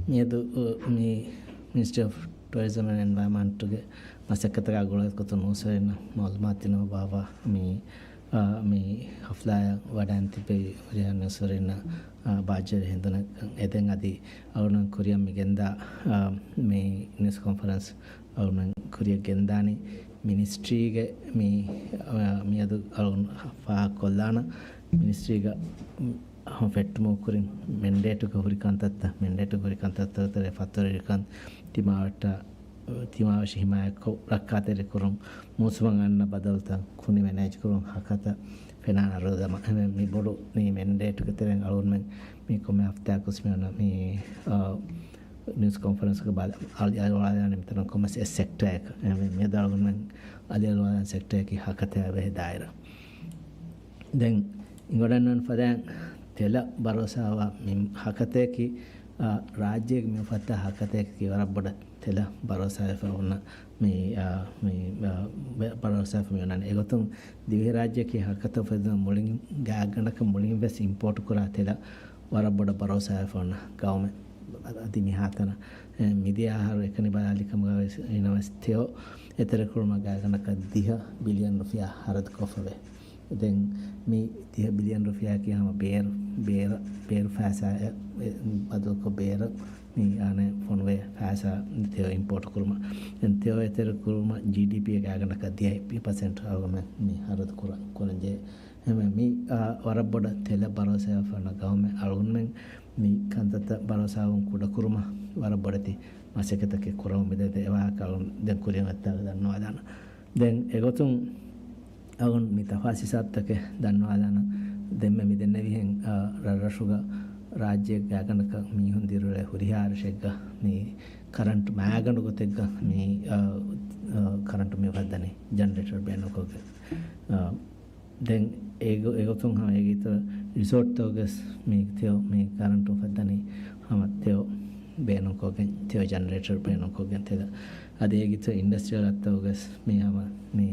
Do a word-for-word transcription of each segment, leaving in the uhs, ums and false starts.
މިއަދު، އަ، މި މިނިސްޓްރީ އޮފް ޓޫރިޒަމް އެންޑް އެންވަޔަރމަންޓްގެ މަސައްކަތުގަ ގުޅޭ ގޮތުން ނޫސްވެރިންނަށް މައުލޫމާތު ދިނުމަށް ބާއްވާ މި، އަ، މި ހަފްލާއަށް ވަޑައިން ތިއްބެވި ހުރިހާ ނޫސްވެރިންނަށް، އަ، ބާއްޖަވެރި ހިނދުން އެދެން އަދި އަޅުގަނޑު ކުރިއަށް މި ގެންދާ، އަ، މި ނިއުސް ކޮންފަރެންސް އަޅުގަނޑު ކުރިއަށް ގެންދާނީ މިނިސްޓްރީގެ މި، އަ، މިއަދު އަޅުގަނޑު ފާހަގަކޮށްލާނަން މިނިސްޓްރީގަ ހަމަ ފެއްޓުމަށް ކުރިން މެންޑޭޓުގަ ހުރި ކަންތައްތައް، މެންޑޭޓުގަ ހުރި ކަންތައްތަކުގެ ތެރޭ ފަތުރުވެރިކަން ތިމާވެއްޓާ، ތިމާވެށި ހިމާޔަތްކޮށް، ރައްކާތެރިކުރުން، މޫސުމަށް އަންނަ ބަދަލުތައް، ކުނި މެނޭޖްކުރުން، ހަކަތަ ފެނާން އަރުދަމާ. އެހެންވެ މި ބޮޑު މި މެންޑޭޓުގެ ތެރެއިން އަޅުގަނޑުމެން މި ކޮންމެ ހަފްތާއަކުވެސް މި އޮންނަ މި، އާ، ނިއުސް ކޮންފަރެންސްގަ ބަލަ-، އަލި-، އަލިއަޅުވާލާނީ މިތަނަށް ކޮންމެސް އެއް ސެކްޓަރއަކަށް. އެހެންވެ މިއަދު އަޅުގަނޑުމެން އަލިއަޅުވާލާން ސެކްޓަރއަކީ ހަކަތައާ ބެހޭ ދާއިރާ. ދެން އިނގޮޑަންނަން ފަދައިން ތެލަށް ބަރޯސާވާ މި ހަކަތައަކީ، އާ، ރާއްޖޭގެ މި އުފައްދާ ހަކަތައަކީ ވަރަށް ބޮޑަށް ތެލަށް ބަރޯސާވެފަ އޮންނަ މި، އާ، މި، އާ، ބެ-، ބަރޯސާވެފަ މި އޮންނާނެ. އެގޮތުން ދިވެހިރާއްޖެއަކީ ހަކަތަ އުފެދުނު މުޅިން ގާތްގަނޑަކަށް މުޅިން ވެސް އިމްޕޯޓު ކުރާ ތެލަށް ވަރަށް ބޮޑަށް ބަރޯސާވެފަ އޮންނަ ގައުމެއް. އަދި މިހާތަނަށް، އެ، މިދިޔަ އަހަރު އެކަނި ބަލާލި ކަމުގަ ވެސް އިނަވެސް ތެޔޮ އެތެރެކުރުމަށް ގާތްގަނޑަކަށް ދިހަ ބިލިއަން ރުފިޔާ ހަރަދުކޮށްފަވޭ. ދެން މި ދިހަ ބިލިއަން ރުފިޔާއަކީ ހަމަ ބޭރު، ބޭރަށް، ބޭރު ފައިސާއަށް ބަދަލުކޮށް ބޭރަށް މި އަނެއް ފޮނުވޭ ފައިސާ ތެޔޮ އިމްޕޯޓު ކުރުމަށް. ދެން ތެޔޮ އެތެރެ ކުރުމަށް ޖީޑީޕީގެ ގާތްގަނޑަކަށް ދިހަ ޕަސެންޓް އަޅުގަނޑުމެން މި ހަރަދު ކުރަން، ކުރަންޖެހޭ. އެހެންވެ މި، އާ، ވަރަށް ބޮޑަށް ތެލަށް ބަރޯސާވެފަ އޮންނަ ގައުމެއް. އަޅުގަނޑުމެން މި ކަންތައްތައް ބަރޯސާވުން ކުޑަކުރުމަށް ވަރަށް ބޮޑެތި މަސައްކަތަކެއް ކުރަމުން މިދެން. އެ ވާހަކަ އަޅުގަނޑު ދެން ކުރިއަށް އޮތްތާ ދަންނަވާލާނަން. ދެން އެގޮތުން އަޅުގަނޑު މި ތަފާސް ހިސާބުތަކެއް ދަންނަވާލާނަން. ދެންމެ މި ދެންނެވިހެން، އާ، ރަށްރަށުގަ ރާއްޖޭގެ ގާތްގަނޑަކަށް މީހުން ދިރިއުޅޭ ހުރިހާ ރަށެއްގަ މި ކަރަންޓު މާގަނޑު ގޮތެއްގަ މި، އާ، އާ، ކަރަންޓު މި އުފައްދަނީ ޖަނަރޭޓަރ ބޭނުންކޮށްގެން. އާ، ދެން އެގޮ-، އެގޮތުން ހަމަ އޭގެ އިތުރަށް ރިސޯޓްތަކުގަސް މި ތެޔޮ، މި ކަރަންޓު އުފައްދަނީ ހަމަ ތެޔޮ ބޭނުންކޮށްގެން، ތެޔޮ ޖަނަރޭޓަރ ބޭނުންކޮށްގެން ތެދަ. އަދި އޭގެ އިތުރަށް އިންޑަސްޓްރިއަލް ރަށްތަކުގަސް މި ހަމަ މި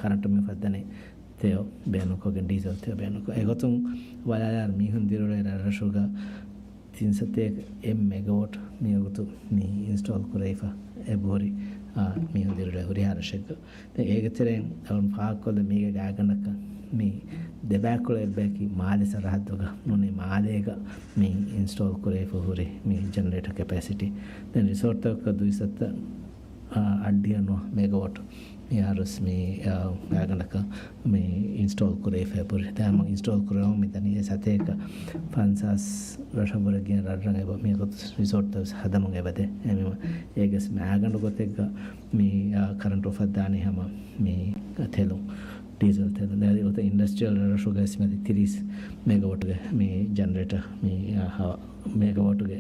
ކަރަންޓު މި އުފައްދަނީ ތެޔޮ ބޭނުންކޮށްގެން، ޑީސަލް ތެޔޮ ބޭނުންކޮށް. އެގޮތުން ބަލާލާއިރު މީހުން ދިރިއުޅޭ ރަށްރަށުގަ ތިން ސަތޭކަ އެއް މެގަވޮޓް މިވަގުތު މި އިންސްޓޯލް ކުރެވިފަ އެބަހުރި، އާ، މީހުން ދިރިއުޅޭ ހުރިހާ ރަށެއްގަ. ދެން އޭގެ ތެރެއިން އަޅުން ފާހަގަކޮށްލަ މީގެ ގާތްގަނޑަކަށް މި ދެބައިކުޅަ އެއްބަޔަކީ މާލެ ސަރަހައްދުގަ ނޫނީ މާލޭގަ މި އިންސްޓޯލް ކުރެވިފަ ހުރި މި ޖަނަރޭޓަރ ކެޕޭސިޓީ. ދެން ރިސޯޓްތަކަކަށް ދުއިސައްތަ، އާ، އައްޑިހަ ނުވަ މެގަވޮޓް މިހާރުސް މި، އާ، ގާތްގަނޑަކަށް މި އިންސްޓޯލް ކުރެވިފަ އެބަހުރި. ދެން ހަމަ އިންސްޓޯލް ކުރެވުން މިދަނީ އެ ސަތޭކަ ފަންސާސް ރަށަށްވުރެ ގިނަ ރަށްރަށް އެބަ މި ގޮތަށް ރިސޯޓްތައް ވެސް ހަދަމުން އެބަދޭ. އެހެންވީމަ އޭގެސް މާގަނޑު ގޮތެއްގަ މި، އާ، ކަރަންޓު އުފައްދާނީ ހަމަ މި ތެލުން، ޑީސަލް ތެލުން. ދެން އަދި އޮތަ އިންޑަސްޓްރިއަލް ރަށްރަށުގަސް މިއަދި ތިރީސް މެގަވޮޓުގެ މި ޖަނަރޭޓަ މި، އާ، ހަވަ މެގަވޮޓުގެ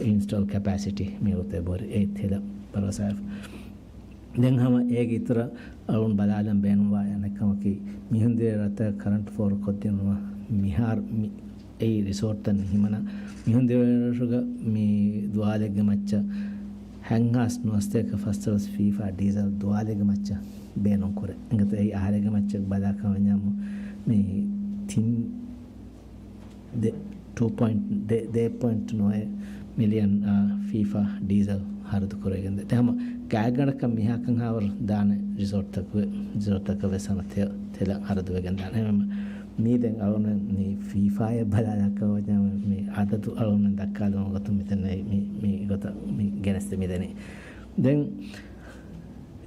އިންސްޓޯލް ކެޕޭސިޓީ މި އޮތޭ ބޮޑު އެ ތެލަށް ބަރޯސާވެފަ. ދެން ހަމަ އޭގެ އިތުރަށް އަޅުން ބަލާލަން ބޭނުންވާ އަނެއްކަމަކީ، މީހުން ދިރިއުޅޭ ރަށްތަކަށް ކަރަންޓު ފޯރުކޮށްދިނުމަށް މިހާރު މި އެއީ ރިސޯޓްތައް ހިމަނާ، މީހުން ދިރިއުޅޭ ރަށުގަ މި ދުވާލެއްގެ މައްޗަށް ހަތްހާސް ނުވަސަތޭކަ ފަސްދޮޅަސް ފީފާ ޑީސަލް ދުވާލެއްގެ މައްޗަށް ބޭނުން ކުރޭ. އެނގޭތޯ އެއީ އަހަރެއްގެ މައްޗަށް ބަލާ ކަމަށް ވަންޏާމު މި ތިން ދެ، ޓޫ ޕޮއިންޓް ދެ، ދެ ޕޮއިންޓް ނުވަ މިލިއަން، އާ، ފީފާ ޑީސަލް ހަރަދު ކުރެވިގެންދޭ. ދެން ހަމަ ގާތްގަނޑަކަށް މިހާކަން ހާވަރު ދާނެ ރިސޯޓްތަކު، ރިސޯޓްތަކަށް ވެސް ހަމަ ތެ، ތެލަށް ހަރަދުވެގެން ދާނެ. އެހެންވީމަ މީ ދެން އަޅުގަނޑު މި ފީފާއަށް ބަލާލާ ކަމަށް ވަންޏާ މި އަދަދު އަޅުގަނޑު ދައްކާލުމުގެ ގޮތުން މިތަނަށް މި، މި ގޮތަށް މި ގެނެސްދެ މިދަނީ. ދެން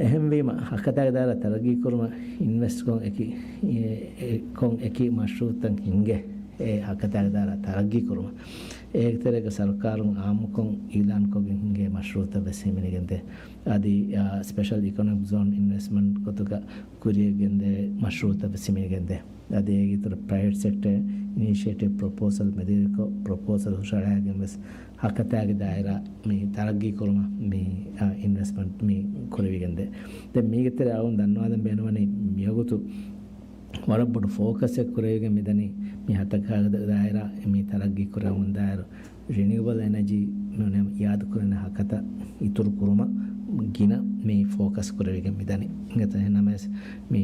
އެހެންވީމަ، ހަކަތާގެ ދާއިރާ ތަރައްގީ ކުރުމަށް އިންވެސްޓްކޮށް އެކި، އެ، އެ، ކޮށް އެކި މަޝްރޫއުތައް ހިންގޭ، އެ ހަކަތާގެ ދާއިރާ ތަރައްގީ ކުރުމަށް. އޭގެ ތެރޭގަ ސަރުކާރުން އާއްމުކޮށް އިއުލާންކޮށްގެން ހިންގޭ މަޝްރޫއުތައް ވެސް ހިމެނިގެންދޭ. އަދި، އާ، ސްޕެޝަލް އިކޮނޮމިކް ޒޯން އިންވެސްޓްމަންޓް ގޮތުގަ ކުރިއަށް ގެންދޭ މަޝްރޫއުތައް ވެސް ހިމެނިގެންދޭ. އަދި އޭގެ އިތުރަށް ޕްރައިވެޓް ސެކްޓަރ އިނިޝިއޭޓިވް ޕްރޮޕޯސަލް މެދުވެރިކޮށް، ޕްރޮޕޯސަލް ހުށަހަޅައިގެން ވެސް ހަކަތާގެ ދާއިރާ މި ތަރައްގީ ކުރުމަށް މި، އާ، އިންވެސްޓްމަންޓް މި ކުރެވިގެންދޭ. ދެން މީގެ ތެރޭ އަޅުން ދަންނަވާލަން ބޭނުންވަނީ މިވަގުތު ވަރަށް ބޮޑު ފޯކަސްއެއް ކުރެވިގެން މިދަނީ މި ހަކަތާގެ ދާއިރާ މި ތަރައްގީ ކުރެވުމުން ދާއިރު ރިނިއުއަބަލް އެނަޖީ ނޫނީ އިޔާދު ކުރެވޭނެ ހަކަތަ އިތުރު ކުރުމަށް ގިނަ މި ފޯކަސް ކުރެވިގެން މިދަނީ. އިނގޭތޯ އެހެންނަމަވެސް މި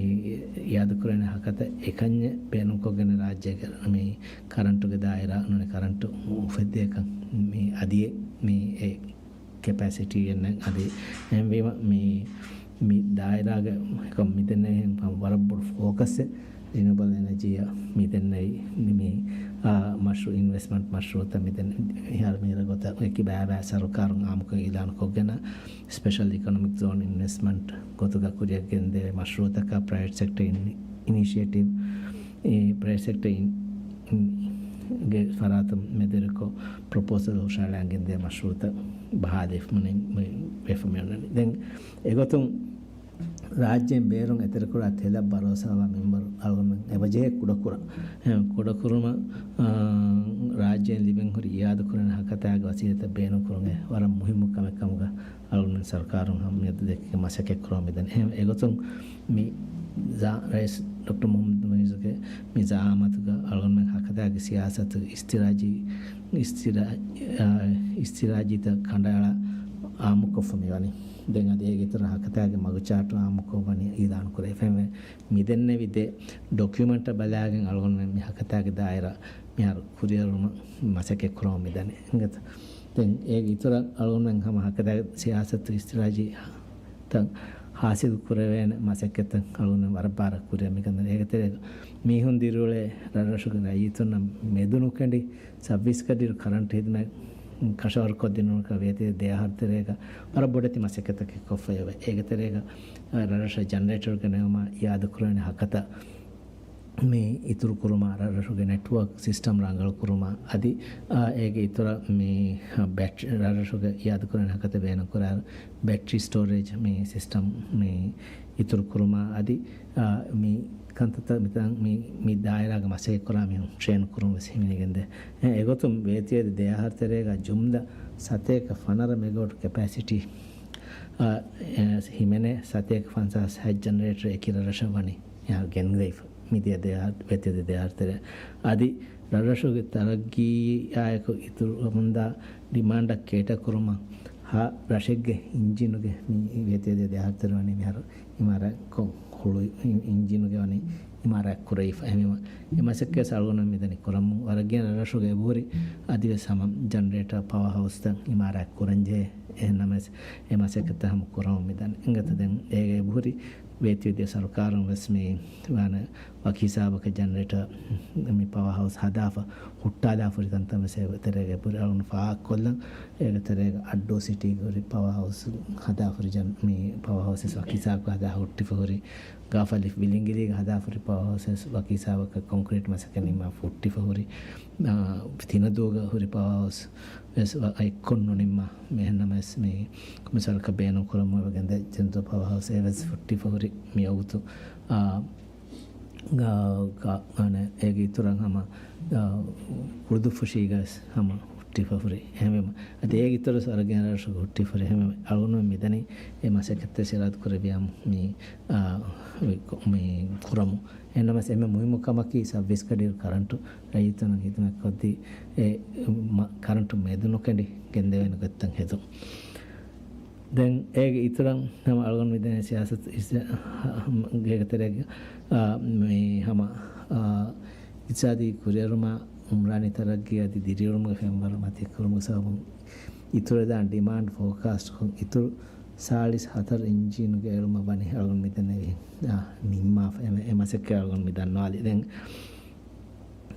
އިޔާދު ކުރެވޭނެ ހަކަތަ އެކަންޏެއް ބޭނުންކޮށްގެން ރާއްޖޭގެ މި ކަރަންޓުގެ ދާއިރާ ނޫނީ ކަރަންޓު އުފެއްދޭކަން މި އަދި މި އެ ކެޕޭސިޓީ އެންނެ އަދި އެހެންވީމަ މި، މި ދާއިރާގެ މިދެންނެ ވަރަށް ބޮޑު ފޯކަސް ރިނިއުބަލް އެނަޖީއަށް މިދެންނެވި މި، އާ، މަޝްރޫ، އިންވެސްޓްމަންޓް މަޝްރޫއަތަށް މިދެން މިހާރު މިރަށް ގޮތަށް އެކި ބައިބައި ސަރުކާރުން އާއްމުކޮށް އިލާނުކޮށްގެން ސްޕެޝަލް އިކޮނޮމިކް ޒޯން އިންވެސްޓްމަންޓް ގޮތުގަ ކުރިއަށް ގެންދެވޭ މަޝްރޫއަތަކާ ޕްރައިވެޓް ސެކްޓަރ އިނިޝިއޭޓިވް، ޕްރައިވެޓް ސެކްޓަރ ގެ ފަރާތުން މެދުވެރިކޮށް ޕްރޮޕޯސަލް ހުށަހަޅާ ގެންދެވޭ މަޝްރޫއަތައް ބަހާލިފަ މި ވެފަ މިއޮންނަނީ. ދެން އެގޮތުން ރާއްޖޭން ބޭރުން އެތެރެކުރާ ތެލަށް ބަރޯސާވާ މިންވަރު އަޅުގަނޑުމެން އެބަޖެހޭ ކުޑަކުރަން. އެ ކުޑަކުރުމަށް، އާ، ރާއްޖޭން ލިބެން ހުރި އިއާދަކުރަން ހަކަތާގެ ވަސީލަތައް ބޭނުންކުރުމުގެ ވަރަށް މުހިއްމު ކަމެއް ކަމުގަ އަޅުގަނޑު ސަރުކާރުން ހަމަ މިއަދު ދެކެ މަސައްކަތް ކުރަމުން މިދަނީ. އެހެން އެގޮތުން މި ޒާ-، ރައީސް ޑޮކްޓަރ މުހައްމަދު މުއިއްޒުގެ މި ޒައާމަތުގަ އަޅުގަނޑުމެން ހަކަތާގެ ސިޔާސަތު އިސްތިރާޖީ، އިސްތިރާ-، އާ، އިސްތިރާޖީތައް ކަނޑައަޅާ އާއްމުކޮށްފަ މިވަނީ. ދެން އަދި އޭގެ އިތުރަށް ހަކަތާގެ މަގުޗާޓު އާއްމުކޮށް ވަނީ އިލާނު ކުރެވިފައެވެ. މިދެންނެވި ދެ ޑޮކިއުމެންޓަށް ބަލާގެން އަޅުގަނޑުމެން މި ހަކަތާގެ ދާއިރާ މިހާރު ކުރިއަރުމަށް މަސައްކަތް ކުރަމުން މިދަނީ. އިނގޭތަ؟ ދެން އޭގެ އިތުރަށް އަޅުގަނޑުމެން ހަމަ ހަކަތާގެ ސިޔާސަތު އިސްތިރާޖީ ތައް ހާސިލް ކުރެވޭނެ މަސައްކަތްތައް އަޅުގަނޑު ވަރަށް ބާރަށް ކުރިއަށް މި ގެންދަނީ. އޭގެ ތެރޭގަ މީހުން ދިރިއުޅޭ ރަށްރަށުގެ ރައްޔިތުންނަށް މެދުނުކެނޑި ސައްވީސް ގަޑިއިރު ކަރަންޓް ހިދުމަތް ކަށަވަރުކޮށްދިނުމަކަށް ވޭތުވެ ދެ އަހަރު ތެރޭގަ ވަރަށް ބޮޑެތި މަސައްކަތަކެއް ކޮށްފައެވެ. އޭގެ ތެރޭގަ ރަށްރަށަށް ޖަނަރޭޓަރު ގެނެވުމަށް އިއާދަކުރެވޭނެ ހަކަތަ މި އިތުރު ކުރުމަށް، ރަށްރަށުގެ ނެޓްވޯކް ސިސްޓަމް ރަނގަޅު ކުރުމަށް، އަދި، އާ، އޭގެ އިތުރަށް މި ބެޓް-، ރަށްރަށުގެ އިއާދަކުރާނެ ހަކަތަ ބޭނުންކުރާ ބެޓްރީ ސްޓޯރޭޖް މި ސިސްޓަމް މި އިތުރު ކުރުމަށް، އަދި، އާ، މި ކަންތައްތައް މިތަން މި، މި ދާއިރާގެ މަސައްކަތް ކުރާ މީހުން ޓްރޭން ކުރުމަށް ވެސް ހިމެނިގެންދޭ. އެ، އެގޮތުން ވޭތުވެދިޔަ ދެ އަހަރު ތެރޭގަ ޖުމްލަ ސަތޭކަ ފަނަރަ މެގަވަޓް ކެޕޭސިޓީ، އާ، އެ، ހިމެނޭ ސަތޭކަ ފަންސާސް ހަތް ޖަނަރޭޓަރު އެކި ރަށްރަށަށް ވަނީ އެހާ ގެންދަވިފަ. މިދިޔަ ދެ އަހަރު، ވޭތުވެދިޔަ ދެ އަހަރު ތެރޭ. އަދި ރަށްރަށުގެ ތަރައްގީއާއެކު އިތުރު ކަމުންދާ ޑިމާންޑަށް ކޭޓަ ކުރުމަށް ހަ ރަށެއްގެ އިންޖީނުގެ މި ވޭތުވެދިޔަ ދެ އަހަރު ތެރޭ ވަނީ މިހާރު އިމާރާތްކޮށް ހުޅު އި-، އިންޖީނުގެ ވަނީ އިމާރާތް ކުރެވިފަ. އެހެންވީމަ އެ މަސައްކަތް އަޅުގަނޑު މިދަނީ ކުރަމުން. ވަރަށް ގިނަ ރަށްރަށުގެ އެބަހުރި އަދިވެސް ހަމަ ޖަނަރޭޓަރ ޕަވަރ ހައުސްތައް އިމާރާތް ކުރަންޖެހޭ. އެހެންނަމަވެސް އެ މަސައްކަތްތައް ހަމަ ކުރަމުން މިދަނީ. އިނގޭތަ؟ ދެން އޭގެ އެބަހުރި ވޭތުވެދިޔަ ސަރުކާރުން ވެސް މި ވާނެ ވަކި ހިސާބަކަށް ޖަނަރޭޓަރ މި ޕަވަރ ހައުސް ހަދާފަ ހުއްޓާލާފަ ހުރި ތަންތަން ވެސް އެ ތެރޭގަ އެބަހުރި. އަޅުގަނޑު ފާހަގަކޮށްލަން. އޭގެ ތެރޭގަ އައްޑޫ ސިޓީގަ ހުރި ޕަވަރ ހައުސް ހަދާފަ ހުރި ޖަން-، މި ޕަވަރ ހައުސް ވެސް ވަކި ހިސާބަކަށް ހަދާ ހުއްޓިފަ ހުރި. ގާފަ ލިފްޓް ބިލިނގިލީގަ ހަދާފަ ހުރި ޕަވަރ ހައުސް ވެސް ވަކި ހިސާބަކަށް ކޮންކްރީޓް މަސައްކަތް ނިންމާފަ ހުއްޓިފަ ހުރި. އާ، ތިނަދޫގަ ހުރި ޕަވަރ ހައުސް ވެސް ވަ-، އެއްކޮށް ނުނިންމާ. އެހެންނަމަވެސް މި ކޮމިސަރަކަށް ބޭނުން ކުރަމުން އެބަ ގެންދަ ތިނަދޫ ޕަވަރ ހައުސް އެވެސް ހުއްޓިފަ ހުރި މި ވަގުތު. އާ، ގާ-، ގާ-، އަނެ، އޭގެ އިތުރަށް ހަމަ، އާ، ކުޅުދުއްފުށީގަ ވެސް ހަމަ ހުއްޓިފަ ހުރި. އެހެންވީމަ، އަދި އޭގެ އިތުރަށް ވެސް ވަރަށް ގިނަ ރަށްރަށުގަ ހުއްޓިފަ ހުރި. އެހެންވީމަ، އަޅުގަނޑު މިދަނީ އެ މަސައްކަތްތައް ސިރާދު ކުރެއްވިޔާމު މި، އާ، މި ކު-، މި ކުރަމުން. އެހެންނަމަވެސް އެންމެ މުހިއްމު ކަމަކީ ސައްވީސް ގަޑިއިރު ކަރަންޓު ރައްޔިތުންނަށް ހިދުމަތްކޮށްދީ، އެ މަ-، ކަރަންޓު މެދުނުކެނޑި ގެންދެވޭނެ ގޮތްތައް ހެދުން. ދެން އޭގެ އިތުރަށް ހަމަ އަޅުގަނޑު މިދެން ސިޔާސަތު އިސް-، ގޭގެ ތެރޭގަ، އާ، މި ހަމަ، އާ، އިޤްތިޞާދީ ކުރިއެރުމާ، އުމްރާނީ ތަރައްގީ އަދި ދިރިއުޅުމުގެ ފެންވަރު މަތިކުރުމުގެ ސަބަބުން އިތުރުވެދާނެ ޑިމާންޑް ފޯކާސްޓްކޮށް، އިތުރު ސާޅީސް ހަތަރު އިންޖީނުގެ އެޅުމަށް ވަނީ އަޅުގަނޑު މިދެންނެވި، އާ، ނިންމާފަ. އެ މަ-، އެ މަސައްކަތް އަޅުގަނޑު މި ދަންނަވާލި. ދެން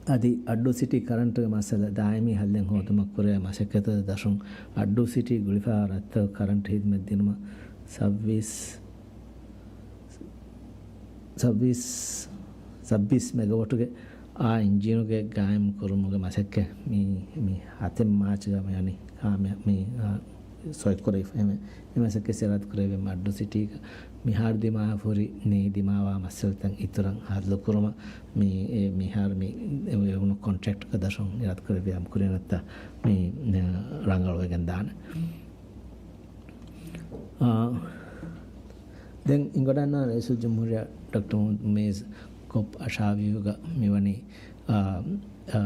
އަދި އައްޑޫ ސިޓީ ކަރަންޓުގެ މައްސަލަ ދާއިމީ ހައްލެއް ހޯދުމަށް ކުރެވޭ މަސައްކަތުގެ ދަށުން އައްޑޫ ސިޓީ ގުޅިފައިވާ ރަށްތަކުގެ ކަރަންޓު ހިދުމަތް ދިނުމަށް ސައްވީސް، ސައްވީސް، ސައްވީސް މެގަވަޓުގެ އާ އިންޖީނުގެ ގާއިމް ކުރުމުގެ މަސައްކަތް މި، މި ހަތެއް މާޗުގަ މި ވަނީ ކާމިޔާ-، މި، އާ، ސޮއިކުރެވިފަ. އެ މަ-، އެ މަސައްކަތް ސިރާދު ކުރެވި އައްޑޫ ސިޓީގަ މިހާރު ދިމާވެފަ ހުރި މި ދިމާވާ މައްސަލަތައް އިތުރަށް ހައްލު ކުރުމަށް މި، އެ، މިހާރު މި އެ ވެވުނު ކޮންޓްރެކްޓްގެ ދަށުން އިރާދަ ކުރެއްވިޔާމު ކުރިއަށް ނައްތާ މި، އެ، ރަނގަޅުވެގެން ދާނެ. އާ، ދެން އިނގޮޑަންނާ ރައީސުލްޖުމްހޫރިއްޔާ ޑޮކްޓަރ މުހައްމަދު މުއިއްޒު ކޮޕް އަށާވީހުގަ މިވަނީ، އާ، އާ،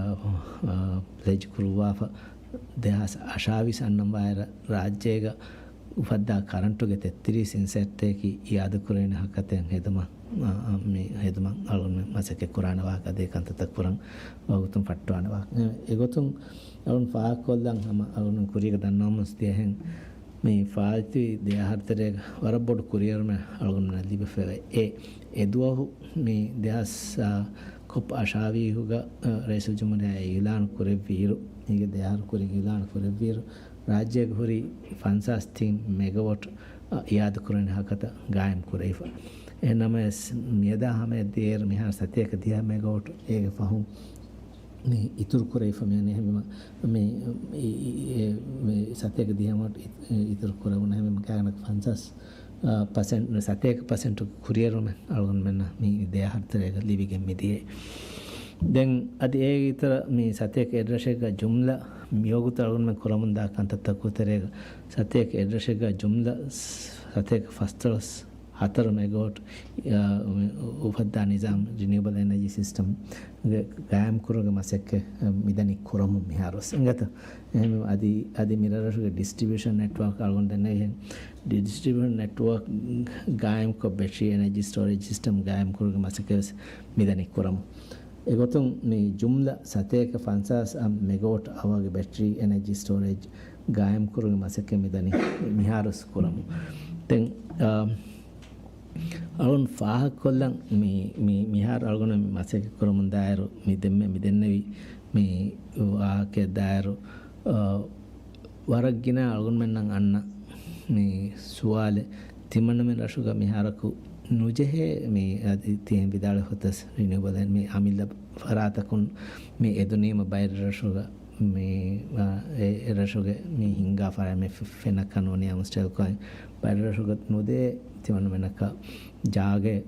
އާ، ޕްލެޖް ކުރުއްވާފަ ދެހާސް އަށާވީސް އަންނަން ވާއިރަށް ރާއްޖޭގަ އުފައްދާ ކަރަންޓުގެ ތެއްތިރީސް އިންސެޓްތަކަކީ އިއާދަކުރެވޭނެ ހަކަތައިން ހެދުމަށް އާ، މި ހެދުމަށް އަޅުގަނޑު މަސައްކަތް ކުރާނެ ވާހަކަ، އަދި ކަންތައްތައް ކުރަން ވަގުތުން ފައްޓަވާނެ ވާހަކަ. އެގޮތުން އަޅުން ފާހަގަކޮށްލަން ހަމަ އަޅުން ކުރީގަ ދަންނަވަމުން ދިޔަހެން، މި ފާއިތުވި ދެ އަހަރު ތެރޭގަ ވަރަށް ބޮޑު ކުރިއެރުމެއް އަޅުގަނޑުމެންނަށް ލިބިފައިވޭ. އެ، އެ ދުވަހު މި ދެހާސް، އާ، ކޮޕް އަށާވީހުގަ، އާ، ރައީސުލްޖުމްހޫރިއްޔާ އިއުލާނު ކުރެއްވިއިރު، މީގެ ދެ އަހަރު ކުރިން އިއުލާނު ކުރެއްވިއިރު، ރާއްޖޭގަ ހުރި ފަންސާސް ތިން މެގަވޮޓް، އާ، އިއާދަކުރުން ހަކަތަ ގާއިމް ކުރެވިފަ. އެހެންނަމަވެސް، މިއަދާ ހަމަޔަށް ދިޔައިރު މިހާރު ސަތޭކަ ދިހަ މެގަވޮޓް އޭގެ ފަހުން މި އިތުރު ކުރެވިފަ މި އަންނަ ހެންވީމަ، މި، އި، އި، އެ، މި ސަތޭކަ ދިހަ މެގަވޮޓް އި، އިތުރު ކުރެވުނު ހެންވީމަ ގާތްގަނޑަކަށް ފަންސާސް، އާ، ޕަސެންޓް، ސަތޭކަ ޕަސެންޓު ކުރިއެރުމެއް އަޅުގަނޑުމެންނަށް މި ދެ އަހަރު ތެރޭގަ ލިބިގެން މި ދިޔައީ. ދެން އަދި އޭގެ އިތުރަށް މި ސަތޭކަ އެއްރަށެއްގަ ޖުމްލަ މިވަގުތު އަޅުގަނޑުމެން ކުރަމުންދާ ކަންތައްތަކުގެ ތެރޭގަ ސަތޭކަ އެއްރަށެއްގަ ޖުމްލަ ސަތޭކަ ފަސްދޮޅަސް ހަތަރު މެގަވޮޓް، އާ، އުފައްދާ ނިޒާމް، ރިނިއުއަބަލް އެނަޖީ ސިސްޓަމް ގެ ގާއިމްކުރުމުގެ މަސައްކަތް މިދަނީ ކުރަމުން މިހާރުވެސް އިނގޭތަ؟ އެހެންވީމަ އަދި، އަދި މިރަށްރަށުގެ ޑިސްޓްރިބިއުޝަން ނެޓްވޯކް އަޅުގަނޑު ދެންނެވިހެން، ޑިސްޓްރިބިއުޝަން ނެޓްވޯކް ގާއިމްކޮށް ބެޓްރީ އެނަޖީ ސްޓޯރޭޖް ސިސްޓަމް ގާއިމްކުރުމުގެ މަސައްކަތްވެސް މިދަނީ ކުރަމުން. އެގޮތުން މި ޖުމްލަ ސަތޭކަ ފަންސާސް މެގަވޮޓް އަވަރގެ ބެޓްރީ އެނަޖީ ސްޓޯރޭޖް ގާއިމްކުރުމުގެ މަސައްކަތް މިދަނީ މިހާރުވެސް ކުރަމުން. ދެން، އާ، އަޅުން ފާހަގަކޮށްލަން މި، މި، މިހާރު އަޅުގަނޑު މި މަސައްކަތް ކުރަމުން ދާއިރު މި ދެންމެ މި ދެންނެވި މި ވާހަކައަށް ދާއިރު، އާ، ވަރަށް ގިނަ އަޅުގަނޑުމެންނަށް އަންނަ މި ސުވާލެއް، ތިމަންނަމެން ރަށުގަ މިހާރަކު ނުޖެހޭ މި އަދި ތިހެން ވިދާޅުވި ހޮތަސް ރިނިއުއަބަލް އެން މި އަމިއްލަ ފަރާތަކުން މި އެދުނީމަ ބައެއް ރަށުގަ މި، އާ، އެ، އެ ރަށުގެ މި ހިންގާ ފަރާތް މި ފެ-، ފެނަކަ ނޫނިއްޔާ މުސްޓައިލްކޮއި ބައެއް ރަށުގަ ނުދޭ ތިމަންނަމެނަކަށް ޖާގައެއް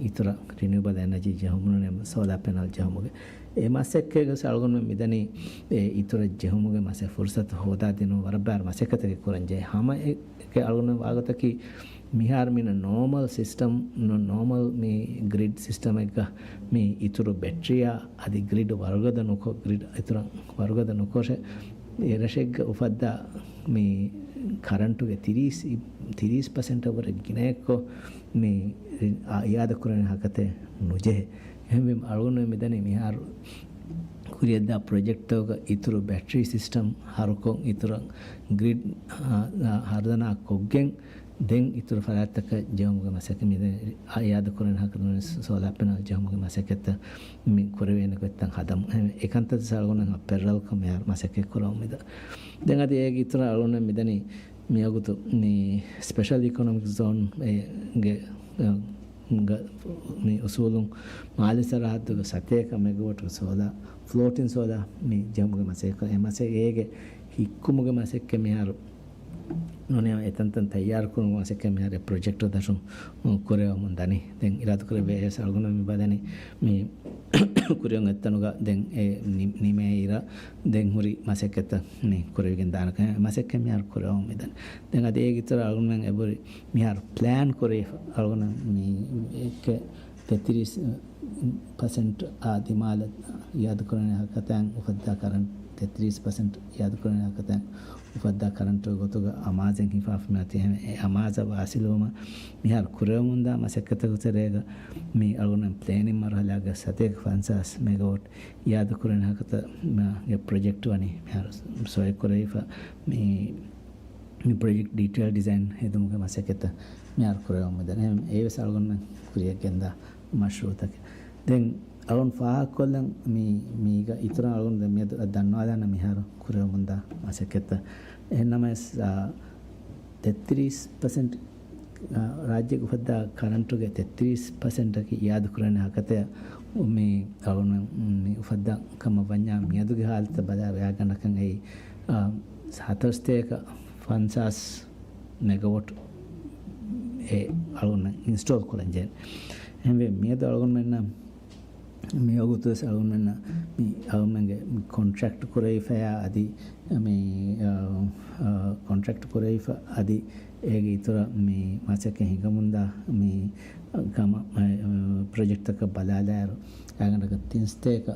އިތުރަށް ރިނިއުއަބަލް އެނަޖީ ޖެހުމުން ސޯލާ ޕެނަލް ޖެހުމުގެ އެ މަސައްކަތްގަސް އަޅުގަނޑުމެން މިދަނީ އެ އިތުރަށް ޖެހުމުގެ މަސައް ފުރުސަތު ހޯދާދިނުން ވަރަށް ބާރު މަސައްކަތަކެއް ކުރަންޖެހޭ. ހަމަ އެ އަޅުގަނޑު ވާގޮތަކީ މިހާރު މިނަ ނޯމަލް ސިސްޓަމް، ނޯ-، ނޯމަލް މި ގްރިޑް ސިސްޓަމެއްގަ މި އިތުރު ބެޓްރީއާ އަދި ގްރިޑް ވަރުގަދަ ނުކޮށް، ގްރިޑް އިތުރަށް ވަރުގަދަ ނުކޮށެ، އެ ރަށެއްގަ އުފައްދާ މި ކަރަންޓުގެ ތިރީސް، ތިރީސް ޕަސެންޓަށް ވުރެ ގިނައެއްކޮށް މި އާ، އިއާދަ ކުރަން ހަކަތެ ނުޖެހޭ. އެހެންވީމަ އަޅުގަނޑު މިދަނީ މިހާރު ކުރިއަށްދާ ޕްރޮޖެކްޓްތަކުގަ އިތުރު ބެޓްރީ ސިސްޓަމް ހަރުކޮށް އިތުރަށް ގްރިޑް، އާ، އާ، ހަރުދަނާ ކޮށްގެން ދެން އިތުރު ފަރާތްތަކަށް ޖެހުމުގެ މަސައްކަތް މިދަނީ އިއާދަ ކުރަން ހަކަތަ ސޯލާ ޕެނަލް ޖެހުމުގެ މަސައްކަތްތައް މި ކުރެވޭނެ ގޮތްތައް ހަދަމުން. އެ ކަންތައް އަޅުގަނޑު ޕެރަލަލްކޮށް މިހާރު މަސައްކަތް ކުރަމުން މިދަނީ. ދެން އަދި އޭގެ އިތުރަށް އަޅުގަނޑު މިދަނީ މިވަގުތު މި ސްޕެޝަލް އިކޮނޮމިކް ޒޯން ގެ، ގަ، މި އުސޫލުން މާލެ ސަރަހައްދުގެ ސަތޭކަ މެގަވޮޓްގެ ސޯލާ، ފްލޯޓިން ސޯލާ މި ޖެހުމުގެ މަސައްކަތް، އެ މަސައް އޭގެ ހިއްކުމުގެ މަސައްކަތް މިހާރު ނޫނީ އެތަންތަން ތައްޔާރު ކުރުމުގެ މަސައްކަތް މިހާރު އެ ޕްރޮޖެކްޓް ދަށުން ކުރެވެމުން ދަނީ. ދެން އިރާދަކުރެއްވިޔަސް އަޅުގަނޑު މި ބަލަނީ މި ކުރިއަށް އޮތްތަނުގަ ދެން އެ ނި-، ނިމޭ އިރަށް ދެން ހުރި މަސައްކަތްތައް މި ކުރެވިގެން ދާނެ ކަމެއް މަސައްކަތް މިހާރު ކުރެވަމުން މިދަނީ. ދެން އަދި އޭގެ އިތުރަށް އަޅުގަނޑުމެން އެބުރި މިހާރު ޕްލޭން ކުރެވިފަ އަޅުގަނޑު މި އެކެ ތެތިރީސް ޕަސެންޓް އާ ދިމާލަށް އިއާދަކުރަނީ ހަކަތައިން އުފައްދާ ކަރަންޓް، ތެތިރީސް ޕަސެންޓް އިއާދަކުރަނީ ހަކަތައިން އުފައްދާ ކަރަންޓުގެ ގޮތުގަ އަމާޒެއް ހިފާފަ މިއޮތީ. އެ އަމާޒަށް ވާސިލުވުމަށް މިހާރު ކުރެވެމުންދާ މަސައްކަތުގެ ތެރޭގަ މި އަޅުގަނޑު ޕްލޭނިން މަރުހަލާގަ ސަތޭކަ ފަންސާސް މެގަވޮޓް އިއާދަކުރަނީ ހަކަތަ މަ-، ގެ ޕްރޮޖެކްޓް ވަނީ މިހާރު ސޮއި ކުރެވިފަ މި މި ޕްރޮޖެކްޓް ޑީޓެއް ޑިޒައިން ހެދުމުގެ މަސައްކަތްތައް މިހާރު ކުރެވެމުން މިދަނީ. އެ-، އެވެސް އަޅުގަނޑުމެން ކުރިއަށް ގެންދާ މަޝްރޫއުތަކެއް. ދެން އަޅުން ފާހަގަކޮށްލަން މި-، މީގަ އިތުރަށް އަޅުގަނޑު ދެން މިއަދު ދަންނަވާލާނަން މިހާރު ކުރެވެމުންދާ މަސައްކަތްތައް. އެހެންނަމަވެސް، އާ، ތެއްތިރީސް ޕަސެންޓް، އާ، ރާއްޖޭގެ އުފައްދާ ކަރަންޓުގެ ތެއްތިރީސް ޕަސެންޓަކީ އިއާދަ ކުރަނީ ހަކަތަ މި އަޅުގަނޑު މި އުފައްދާ ކަމަށް ވަންޏާ މިއަދުގެ ހާލަތަށް ބަލާ ގާތްގަނޑަކަށް އެއީ، އާ، ހަތަރުސަތޭކަ ފަންސާސް މެގަވޮޓް އެ އަޅުގަނޑަށް އިންސްޓޯލް ކުރަންޖެހޭ. އެހެންވެ، މިއަދު އަޅުގަނޑުމެންނަށް މިވަގުތުވެސް އަޅުގަނޑުމެންނަށް މި އަޅުގަނޑުމެންގެ ކޮންޓްރެކްޓް ކުރެވިފަޔާ އަދި މި، އާ، އާ، ކޮންޓްރެކްޓް ކުރެވިފަ އަދި އޭގެ އިތުރަށް މި މަސައްކަތް ހިނގަމުންދާ މި ކަމަށް، އާ، ޕްރޮޖެކްޓްތަކަށް ބަލާލާއިރު، އަޅުގަނޑަކަށް ތިންސަތޭކަ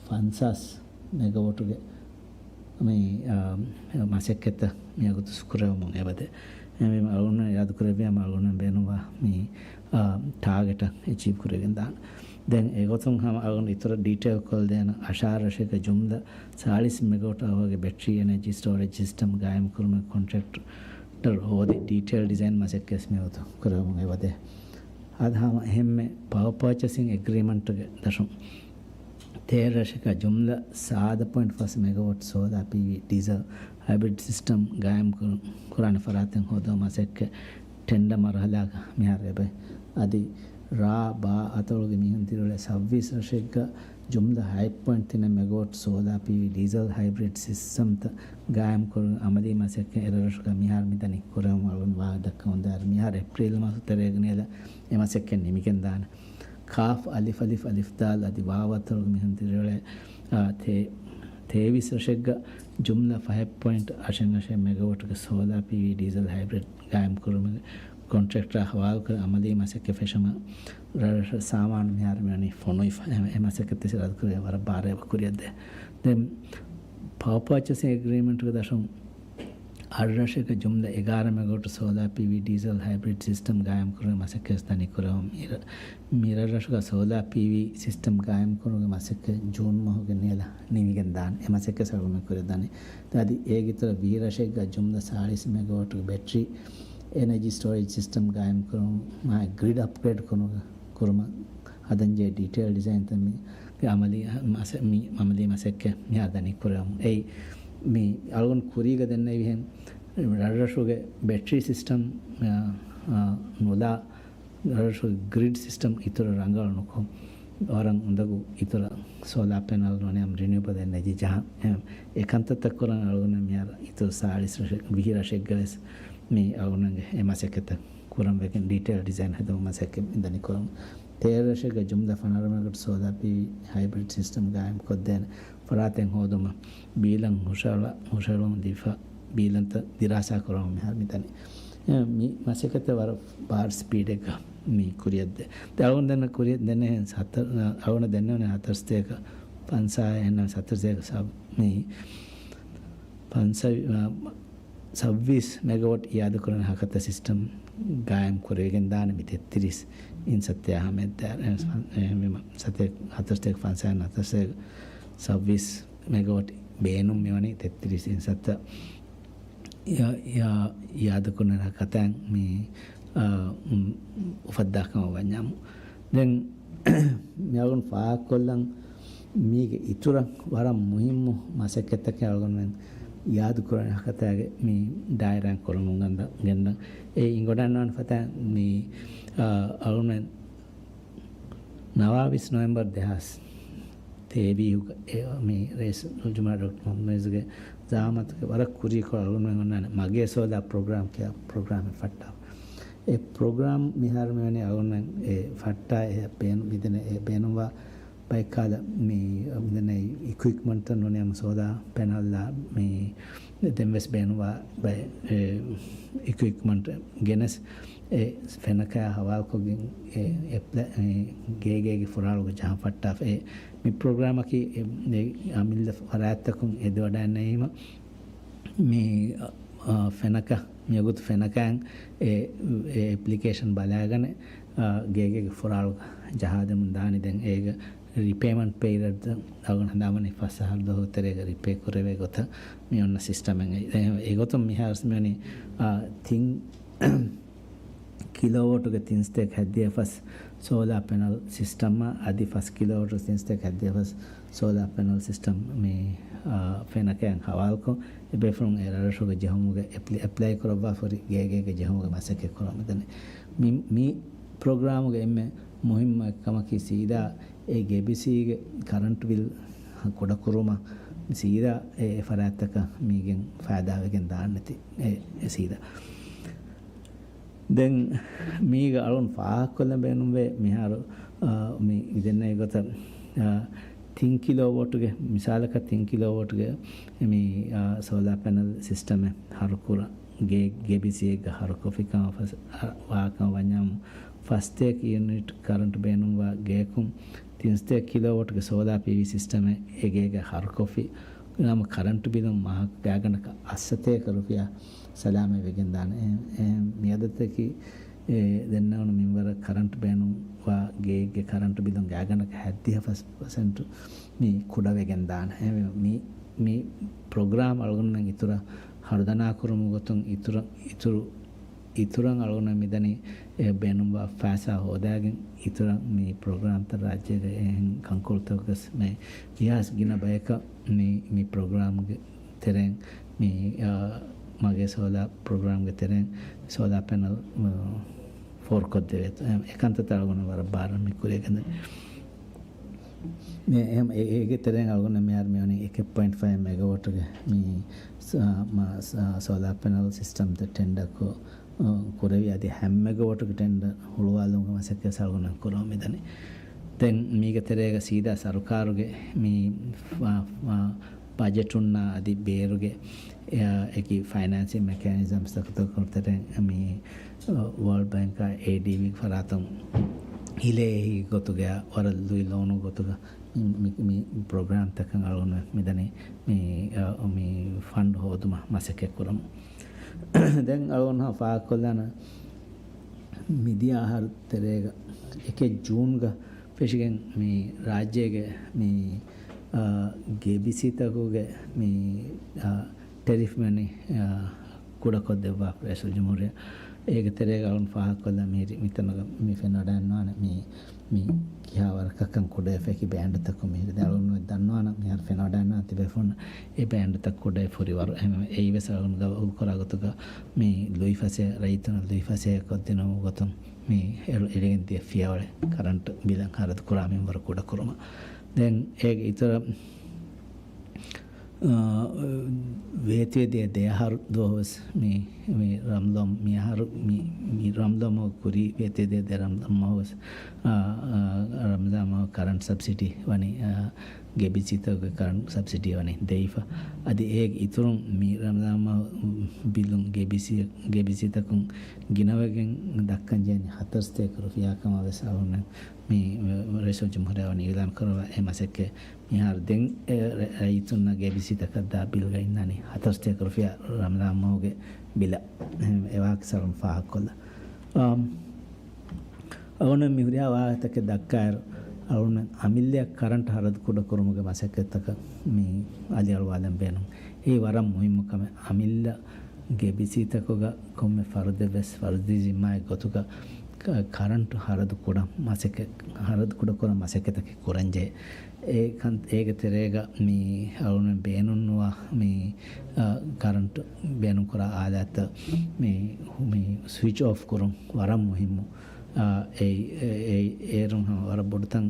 ފަންސާސް މެގަވޮޓުގެ މި، އާ، މަސައްކަތްތައް މިވަގުތު ކުރެވެމުން އެބަދޭ. އެހެންވީމަ އަޅުގަނޑުމެން އިރާދަކުރެއްވިޔާމަ އަޅުގަނޑުމެން ބޭނުންވާ މި، އާ، ޓާގެޓަށް އެޗީވް ކުރެވިގެން ދާނެ. ދެން އެގޮތުން ހަމަ އަޅުގަނޑު އިތުރަށް ޑީޓެއިލް ކޮށްދޭނަ އަށާރަށެއްގަ ޖުމްލަ ސާޅީސް މެގަވަޓް އަވަރގެ ބެޓްރީ އެނަޖީ ސްޓޯރޭޖް ސިސްޓަމް ގާއިމް ކުރުމުގެ ކޮންޓްރެކްޓަށް ހޯދި ޑީޓެއިލް ޑިޒައިން މަސައްކަތް މިވަގުތު ކުރެވެމުން އެބަދޭ. އަދި ހަމަ އެހެންމެ ޕަވަ ޕާޗަސިން އެގްރީމަންޓުގެ ދަށުން ތޭރަށެކަ ޖުމްލަ ސާދަ ޕޮއިންޓް ފަސް މެގަވަޓް ސޯލާ ޕީވީ ޑީސަލް ހައިބްރިޑް ސިސްޓަމް ގާއިމް ކުރު-، ކުރާނެ ފަރާތެއް ހޯދުމަށް މަސައްކަތް ޓެންޑަ މަރުހަލާގަ މިހާރު އެބަ. އަދި ރ. ބ. އަތޮޅުގެ މީހުން ދިރިއުޅޭ ސައުވީސް ރަށެއްގަ ޖުމްލަ ހަތް ޕޮއިންޓް ތިނެއް މެގަވަޓް ސޯލާ ޕީވީ ޑީސަލް ހައިބްރިޑް ސިސްޓަމްތައް ގާއިމް ކުރުމުގެ އަމަލީ މަސައްކަތް އެރަށުގަ މިހާރު މިދަނީ ކުރެވުމަށް އަޅުގަނޑު ވާހަކަ ދައްކަމުން ދާއިރު، މިހާރު އޭޕްރީލް މަހު ތެރޭގަ ނޭލަ އެ މަސައްކަތް ނިމިގެން ދާނެ. ކާފް އަލިފް އަލިފް އަލިފް ދާލް އަދި ވާވް އަތޮޅުގެ މީހުން ދިރިއުޅޭ، އާ، ތޭ-، ތޭވީސް ރަށެއްގަ ޖުމްލަ ފަހެއް ޕޮއިންޓް އަށެއް އަށެއް މެގަވަޓްގެ ސޯލާ ޕީވީ ޑީސަލް ހައިބްރިޑް ގާއިމް ކުރުމުގެ ކޮންޓްރެކްޓާ ހަވާލުކުރެ އަމަލީ މަސައްކަތް ފެށުމަށް ރަށްރަށަށް ސާމާނު މިހާރު މިވަނީ ފޮނުވިފަ. އެ، އެ މަސައްކަތް އިރާދަކުރެވޭ ވަރަށް ބާރަށް އެބަ ކުރިއަށްދޭ. ދެން ޕަވަ ޕާޗަސިން އެގްރީމަންޓުގެ ދަށުން އަށްރަށެކަ ޖުމްލަ އެގާރަ މެގަވަޓް ސޯލާ ޕީވީ ޑީސަލް ހައިބްރިޑް ސިސްޓަމް ގާއިމް ކުރުމުގެ މަސައްކަތް ދަނީ ކުރެވުމުން މިރަށް، މިރަށްރަށުގަ ސޯލާ ޕީވީ ސިސްޓަމް ގާއިމް ކުރުމުގެ މަސައްކަތް ޖޫން މަހުގެ ނޭލަ ނިމިގެން ދާނެ. އެ މަސައްކަތް އަޅުގަނޑު ކުރިއަށް ދާނެ. އަދި އޭގެ އިތުރަށް ވިހި ރަށެއްގަ ޖުމްލަ ސާޅީސް މެގަވަޓްގެ ބެޓްރީ އެނަޖީ ސްޓޯރޭޖް ސިސްޓަމް ގާއިމް ކުރުމުގެ ގްރިޑް އަޕްގްރޭޑް ކުރުމުގެ ކުރުމަށް ހަދަންޖެހޭ ޑީޓެއިލް ޑިޒައިންތައް މި އަމަލީ މަސަ-، މި އަމަލީ މަސައްކަތް މިހާރު ދަނީ ކުރެވުމުން. އެއީ މި އަޅުގަނޑު ކުރީގަ ދެންނެވިހެން ރަށްރަށުގެ ބެޓްރީ ސިސްޓަމް، އާ، އާ، ނުލާ ރަށްރަށުގެ ގްރިޑް ސިސްޓަމް އިތުރަށް ރަނގަޅު ނުކޮށް، ވަރަށް އުނދަގޫ އިތުރަށް ސޯލާ ޕެނަލް ނޫނީ ރިނިއުބަލް އެނަޖީ ޖަހަން. އެ، އެ ކަންތައްތައް ކުރަން އަޅުގަނޑު މިހާރު އިތުރު ސާޅީސް ރަށެއް، ވިހި ރަށެއްގަ ވެސް މި އަޅުގަނޑުގެ އެ މަސައްކަތް ކުރަން ވެގެން ޑީޓެއިލް ޑިޒައިން ހެދުމުގެ މަސައްކަތް މިދަނީ ކުރަމުން. ތޭރަށެއްގަ ޖުމްލަ ފަނަރަ މެގަވަޓް ސޯލާ ޕީވީ ހައިބްރިޑް ސިސްޓަމް ގާއިމް ކޮށްދޭނެ ފަރާތެއް ހޯދުމަށް ބީލަން ހުށަހަޅަ-، ހުށަހެޅުމަށް ދީފަ ބީލަންތައް ދިރާސާ ކުރަމުން މިހާރު މިދަނީ. އެ، މި މަސައްކަތް ވަރަށް ބާރު ސްޕީޑެއްގަ މި ކުރިއަށްދޭ. ދެން އަޅުގަނޑު ދެންނެވި ކުރިއަށް ދެންނެވި ހަތަރު-، އަޅުގަނޑު ދެންނެވި ހަތަރު ސަތޭކަ ފަންސާހަ އެހެންނަމަ ހަތަރު ސަތޭކަ ސަ-، މި ފަންސަ-، ސައްވީސް މެގަވަޓް އިއާދަކުރާނެ ހަކަތަ ސިސްޓަމް ގާއިމް ކުރެވިގެން ދާނެ މި ތެއްތިރީސް އިންސައްތައާ ހަމައަށް ދާއިރު. އެ، އެ، ހަތަރު ސަތޭކަ ފަންސާހަ ހަތަރު ސަތޭކަ ސައްވީސް މެގަވަޓް ބޭނުން މިވަނީ ތެއްތިރީސް އިންސައްތަ އިއާ-، އިއާ-، އިއާދަކުރާނެ ހަކަތައިން މި، އާ، އު-، އުފައްދާ ކަމަށް ވަންޏާމު. ދެން މި އަޅުގަނޑު ފާހަގަކޮށްލަން މީގެ އިތުރަށް ވަރަށް މުހިއްމު މަސައްކަތްތަކެއް އަޅުގަނޑުމެން އިއާދަކުރާނެ ހަކަތާގެ މި ދާއިރާއިން ކުރަމުން ގަންދަ-، ގެންދަން. އެ އިނގޮޑާންނާނެ ފަތާ މި، އާ، އަޅުގަނޑުމެން ނަވާވީސް ނޮވެމްބަރު ދެހާސް ތޭވީހުގަ އެ މި ރައީސުލް ޖުމްހޫރިއްޔާ ޑޮކްޓަރ މުޙައްމަދު އިއުޒުގެ ޒައާމަތުގެ ވަރަށް ކުރީކޮޅު އަޅުގަނޑުމެން އޮންނާނެ މަގޭ ސޯލާ ޕްރޮގްރާމް ކިޔާ ޕްރޮގްރާމެއް ފައްޓާފަ. އެ ޕްރޮގްރާމް މިހާރު މިވަނީ އަޅުގަނޑުމެން އެ ފައްޓާ އެ ބޭނު-، މިދެނެ އެ ބޭނުންވާ ބައެއްކާލަ މި މިދެނެ އިކުއިޕްމަންޓްތައް ނޫނީ ހަމަ ސޯލާ ޕެނަލްއާ މި ދެންވެސް ބޭނުންވާ ބައެއް، އެ، އިކުއިޕްމަންޓް ގެނެސް އެ ފެނަކަޔާ ހަވާލުކޮށްގެން އެ އެޕްލަ-، އެ ގޭގޭގެ ފުރާޅުގަ ޖަހަން ފައްޓާފަ. އެ މި ޕްރޮގްރާމަކީ އެ، އެ އަމިއްލަ ފަރާތްތަކުން އެދިވަޑައިންނެވީމަ މި، އަ، ފެނަކަ، މިވަގުތު ފެނަކައިން އެ، އެ އެޕްލިކޭޝަން ބަލާގަނެ، އަ، ގޭގޭގެ ފުރާޅުގަ ޖަހާދެމުން ދާނީ. ދެން އޭގަ ރިޕޭމަންޓް ޕެރިއަޑް އަޅުގަނޑު ހަނދާންވަނީ ފަސް އަހަރު ދުވަހު ތެރޭގަ ރިޕޭ ކުރެވޭ ގޮތަށް މި އޮންނަ ސިސްޓަމެއް. އެ، އެގޮތުން މިހާރު މިވަނީ، އާ، ތިން ކިލޯވޯޓުގެ ތިން ސަތޭކަ ހަތްދިހަ ފަސް ސޯލާ ޕެނަލް ސިސްޓަމްއާ އަދި ފަސް ކިލޯވޯޓު ތިން ސަތޭކަ ހަތްދިހަ ފަސް ސޯލާ ޕެނަލް ސިސްޓަމް މި، އާ، ފެނަކައިން ހަވާލުކޮށް، އެބޭފުޅުން އެ ރަށްރަށުގެ ޖެހުމުގެ އެޕްލަ-، އެޕްލައި ކުރައްވާފަ ހުރި ގޭގޭގެ ޖެހުމުގެ މަސައްކަތް ކުރަމުން ދަނީ. މި، މި ޕްރޮގްރާމުގެ އެންމެ މުހިއްމު އެއްކަމަކީ ސީދާ އެ ގޭބީސީގެ ކަރަންޓް ބިލް ކުޑަކުރުމަށް ސީދާ އެ ފަރާތްތަކަށް މީގެން ފައިދާވެގެން ދާންނެތި އެ، އެ ސީދާ. ދެން މީގަ އަޅުން ފާހަގަކޮށްލަން ބޭނުންވޭ މިހާރު، އާ، މި ދެންނެވި ގޮތަށް، އާ، ތިން ކިލޯ ވޯޓުގެ، މިސާލަކަށް ތިން ކިލޯ ވޯޓުގެ މި، އާ، ސޯލާ ޕެނަލް ސިސްޓަމެއް ހަރުކުރަން ގޭ-، ގޭބީސީއެއްގަ ހަރުކޮށްފިކަމަށް ފަސް-، އަ، ވާކަމަށް ވަންޏާމު، ފަސްތޭކަ ޔުނިޓް ކަރަންޓް ބޭނުންވާ ގެޔަކުން ތިންސަތޭކަ ކިލޯވޯޓްގެ ސޯލާ ޕީވީ ސިސްޓަމެއް އެ ގޭގަ ހަރުކޮށްފި ނަމަ ކަރަންޓު ބިލުން މާހަކު ގާތްގަނޑަކަށް އަށްސަތޭކަ ރުފިޔާ ސަލާމަތް ވެގެން ދާނެ. އެ، އެ މިއަދަދަކީ، އެ، ދެންނެވުނު މިންވަރަށް ކަރަންޓު ބޭނުންވާ ގެއެއްގެ ކަރަންޓު ބިލުން ގާތްގަނޑަކަށް ހަތްދިހަ ފަސް ޕަސެންޓު މި ކުޑަވެގެން ދާނެ. އެ، މި، މި ޕްރޮގްރާމް އަޅުގަނޑުމެން އިތުރަށް ހަރުދަނާކުރުމުގެ ގޮތުން އިތުރަށް، އިތުރު އިތުރަށް އަޅުގަނޑު މިދަނީ އެ ބޭނުންވާ ފައިސާ ހޯދާގެން އިތުރަށް މި ޕްރޮގްރާމްތައް ރާއްޖޭގެ އެހެން ކަންކޮޅުތަކުގަސް މެ ވިހާސް ގިނަ ބަޔަކަށް މި، މި ޕްރޮގްރާމްގެ ތެރެއިން މި، އާ، މަގޭ ސޯލާ ޕްރޮގްރާމްގެ ތެރެއިން ސޯލާ ޕެނަލް، އާ، ފޯރުކޮށްދެވޭތޯ. އެ، އެކަންތައް އަޅުގަނޑު ވަރަށް ބާރަށް މި ކުރިއަށް ގެންދަނީ. މި އެހެން އެ-، އޭގެ ތެރެއިން އަޅުގަނޑު މިހާރު މިވަނީ އެކެއް ޕޮއިންޓް ފައިވް މެގަވޮޓުގެ މި ސ-، މަ-، ސ-، ސޯލާ ޕެނަލް ސިސްޓަމްތައް ޓެންޑަރކޮށް، އަ، ކުރެވި އަދި ހަ މެގަވޮޓުގެ ޓެންޑަރ ހުޅުވާލުމުގެ މަސައްކަތް އަޅުގަނޑު ކުރަމުން މިދަނީ. ދެން މީގެ ތެރޭގަ ސީދާ ސަރުކާރުގެ މި ފ-، ފ-، ބަޖެޓުންނާ އަދި ބޭރުގެ އެ-، އެކި ފައިނޭންސިން މެކޭނިޒަމްސްތަކުގެ ތެރެއިން މި ވޯލްޑް ބޭންކާ އޭޑީބީގެ ފަރާތުން ހިލޭހި ގޮތުގަ ވަރަށް ލުއި ލޯނު ގޮތުގަ މި، މި، މި ޕްރޮގްރާމްތަކަށް އަޅުގަނޑު މިދަނީ މި، އަ، މި ފަންޑް ހޯދުމަށް މަސައްކަތް ކުރަމުން. ދެން އަޅުގަނޑު ފާހަގަކޮށްލާނަން މިދިޔަ އަހަރު ތެރޭގަ އެކެއް ޖޫންގަ ފެށިގެން މި ރާއްޖޭގެ މި، އާ، ގޭބިސީތަކުގެ މި، އާ، ޓެރިފް މި ވަނީ، އާ، ކުޑަކޮށްދެއްވާ ރައީސުލްޖުމްހޫރިއްޔާ. އޭގެ ތެރޭގަ އަޅުން ފާހަގަކޮށްލަން މި، މިތަނުގަ މި ފެނިވަޑައިގަންނަވާނެ މި، މި ކިހާ ވަރަކަށްކަން ކުޑަވެފައި ކި ބޭންޑްތަކުން މިހިރި. ދެން އަޅުން ދަންނަވާނަން މިހާރު ފެނިވަޑައިގަންނަވާ ތިބޭފުޅުން އެ ބޭންޑްތައް ކުޑަވެފައި ހުރި ވަރު. އެހެންވެ އެއީވެސް އަޅުން ގަބޫލުކުރާ ގޮތުގަ މި ލުއިފަސޭހަ، ރައްޔިތުންނަށް ލުއިފަސޭހަ ކޮށްދިނުމުގެ ގޮތުން މި އެޅު-، އެޅިގެން ދިޔަ ފިޔަވަޅެއް ކަރަންޓު ބިލަށް ހަރަދު ކުރާ މިންވަރު ކުޑަކުރުމަށް. ދެން އޭގެ އިތުރަށް، އާ، ވޭތުވެދިޔަ ދެ އަހަރު ދުވަހުވެސް މި، މި ރަމްޟާން މި އަހަރު މި، މި ރަމްޟާން މަހު ކުރީ ވޭތުވެދިޔަ ދެ ރަމްޟާން މަހުވެސް، އާ، އާ، ރަމްޟާން މަހު ކަރަންޓް ސަބްސިޑީ ވަނީ، އާ، ގޭބިސީތަކުގެ ކަރަންޓް ސަބްސިޑީ ވަނީ ދެވިފަ. އަދި އޭގެ އިތުރުން މި ރަމްޟާން މަހު ބިލުން ގޭބިސީ، ގޭބިސީތަކުން ގިނަވެގެން ދައްކަން ޖެހެނީ ހަތަރުސަތޭކަ ރުފިޔާ ކަމަށް ވެސް އަޅުގަނޑު މި ރައީސުލްޖުމްހޫރިއްޔާ ވަނީ އިޢުލާން ކުރައްވާ އެ މަސައްކަތް މިހާރު ދެން އެ ރަ-، ރައްޔިތުންނަށް ގޭބިސީތަކަށް ދާ ބިލްގަ އިންނާނީ ހަތަރުސަތޭކަ ރުފިޔާ ރަމްޟާން މަހުގެ ބިލަށް. އެ ވާހަކަ ސަރުން ފާހަގަކޮށްލަ. އަމް، އަޅުގަނޑު މި ހުރިހާ ވާހަކަތަކެއް ދައްކާއިރު، އަޅުގަނޑު އަމިއްލައަށް ކަރަންޓް ހަރަދު ކުޑަކުރުމުގެ މަސައްކަތްތަކަށް މި އަލިއަޅުވާލަން ބޭނުން. އެއީ ވަރަށް މުހިއްމު ކަމެއް. އަމިއްލަ ގޭބިސީތަކުގަ ކޮންމެ ފަރުދެއް ވެސް ފަރުދީ ޒިންމާއެއް ގޮތުގަ ކަ-، ކަރަންޓު ހަރަދު ކުޑަ މަސައްކަތް، ހަރަދު ކުޑަކުރަން މަސައްކަތަކީ ކުރަންޖެހޭ. އެ ކަން-، އޭގެ ތެރޭގަ މި އަޅުގަނޑު ބޭނުންވާ މި، އަ، ކަރަންޓު ބޭނުންކުރާ އާލާތްތައް މި، މި ސްވިޗް އޮފް ކުރުން ވަރަށް މުހިއްމު. އާ، އެ، އެ، އެ، އޭރުން ހަމަ ވަރަށް ބޮޑުތަން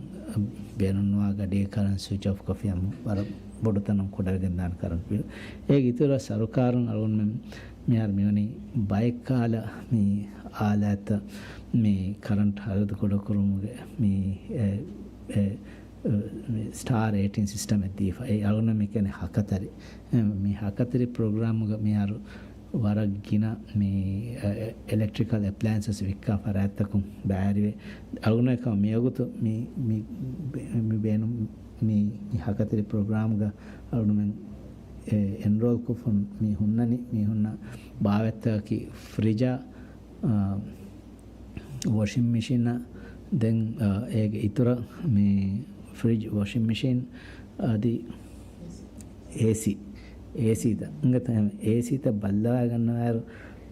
ބޭނުންވާ ގަޑީ ކަރަންޓް ސްވިޗް އޮފް ކޮށްފި ހަމަ ވަރަށް ބޮޑު ތަނަށް ކުޑަވެގެން ދާނެ ކަރަންޓް ބިލް. އޭގެ އިތުރަށް ސަރުކާރުން އަޅުގަނޑުމެން މިހާރު މިވަނީ ބައެއްކާލަ މި އާލާތްތައް މި ކަރަންޓް ހަރަދު ކުޑަކުރުމުގެ މި، އެ، އެ، މި ސްޓާރ ރޭޓިން ސިސްޓަމެއް ދީފަ. އެ އަޅުގަނޑު މި ކިޔަނީ ހަކަތަރި. މި ހަކަތަރި ޕްރޮގްރާމުގަ މިހާރު ވަރަށް ގިނަ މި، އެ، އެ، އެލެކްޓްރިކަލް އެޕްލައިންސަސް ވިއްކާ ފަރާތްތަކުން ބައިވެރިވޭ. އަޅުގަނޑު މި ވަގުތު މި، މި، މި ބޭނުން މި، މި ހަކަތަރި ޕްރޮގްރާމްގަ އަޅުގަނޑުމެން، އެ، އެންރޯލް ކޮށްފަ މި ހުންނަނީ، މި ހުންނަ ބާވަތްތަކަކީ ފްރިޖާ، އާ، ވޮޝިން މެޝިން، ދެން، އާ، އޭގެ އިތުރަށް މި ފްރިޖް، ވޮޝިން މެޝިން އަދި އޭސީ، އޭސީތައް އިނގޭތަ؟ އެހެން އޭސީތައް ބައްލަވައިގަންނަވާއިރު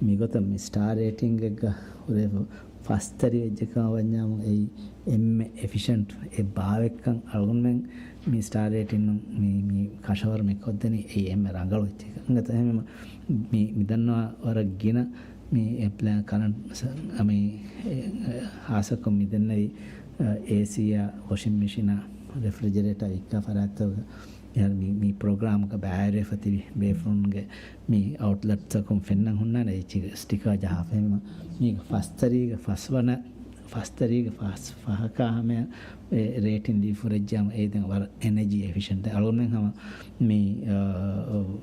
މިގޮތަށް މި ސްޓާރ ރޭޓިންގެއްގަ ހުރެފަ ފަސްތަރި ވެއްޖެ ކަމަށް ވަންޏާމު އެއީ އެންމެ އެފިޝަންޓް އެއް ބާވެއްކަން އަޅުގަނޑުމެން މި ސްޓާރ ރޭޓިން މި، މި ކަށަވަރު މި ކޮށްދެނީ އެއީ އެންމެ ރަނގަޅު ވެއްޖެ ކަމަށް. އިނގޭތަ؟ އެހެންވީމަ މި، މި ދަންނަވާ ވަރަށް ގިނަ މި އެޕްލައި ކަރަންޓް ސަ-، މި، އެ، އެ، ހާއްސަކޮށް މި ދެންނެވި، އެ، އޭސީއާ، ވޮޝިން މެޝިނާ، ރެފްރިޖަރޭޓާ ވިއްކާ ފަރާތްތަކުގަ މިހާރު މި، މި ޕްރޮގްރާމްގަ ބައިވެރިވެފަ ތިބި ބޭފުޅުންގެ މި އައުޓްލެޓްތަކުން ފެންނަން ހުންނާނެ އެއްޗިގެ ސްޓިކާ ޖަހާފަ. އެހެންވީމަ މީގެ ފަސްތަރީގެ ފަސްވަނަ ފަސްތަރީގެ ފަސް ފަހަކާ ހަމަ ރޭޓިން ދީފަ ހުރެއްޖާމަ އެއީ ދެން ވަރަށް އެނަޖީ އެފިޝަންޓް. އަޅުގަނޑުމެން ހަމަ މި، އާ،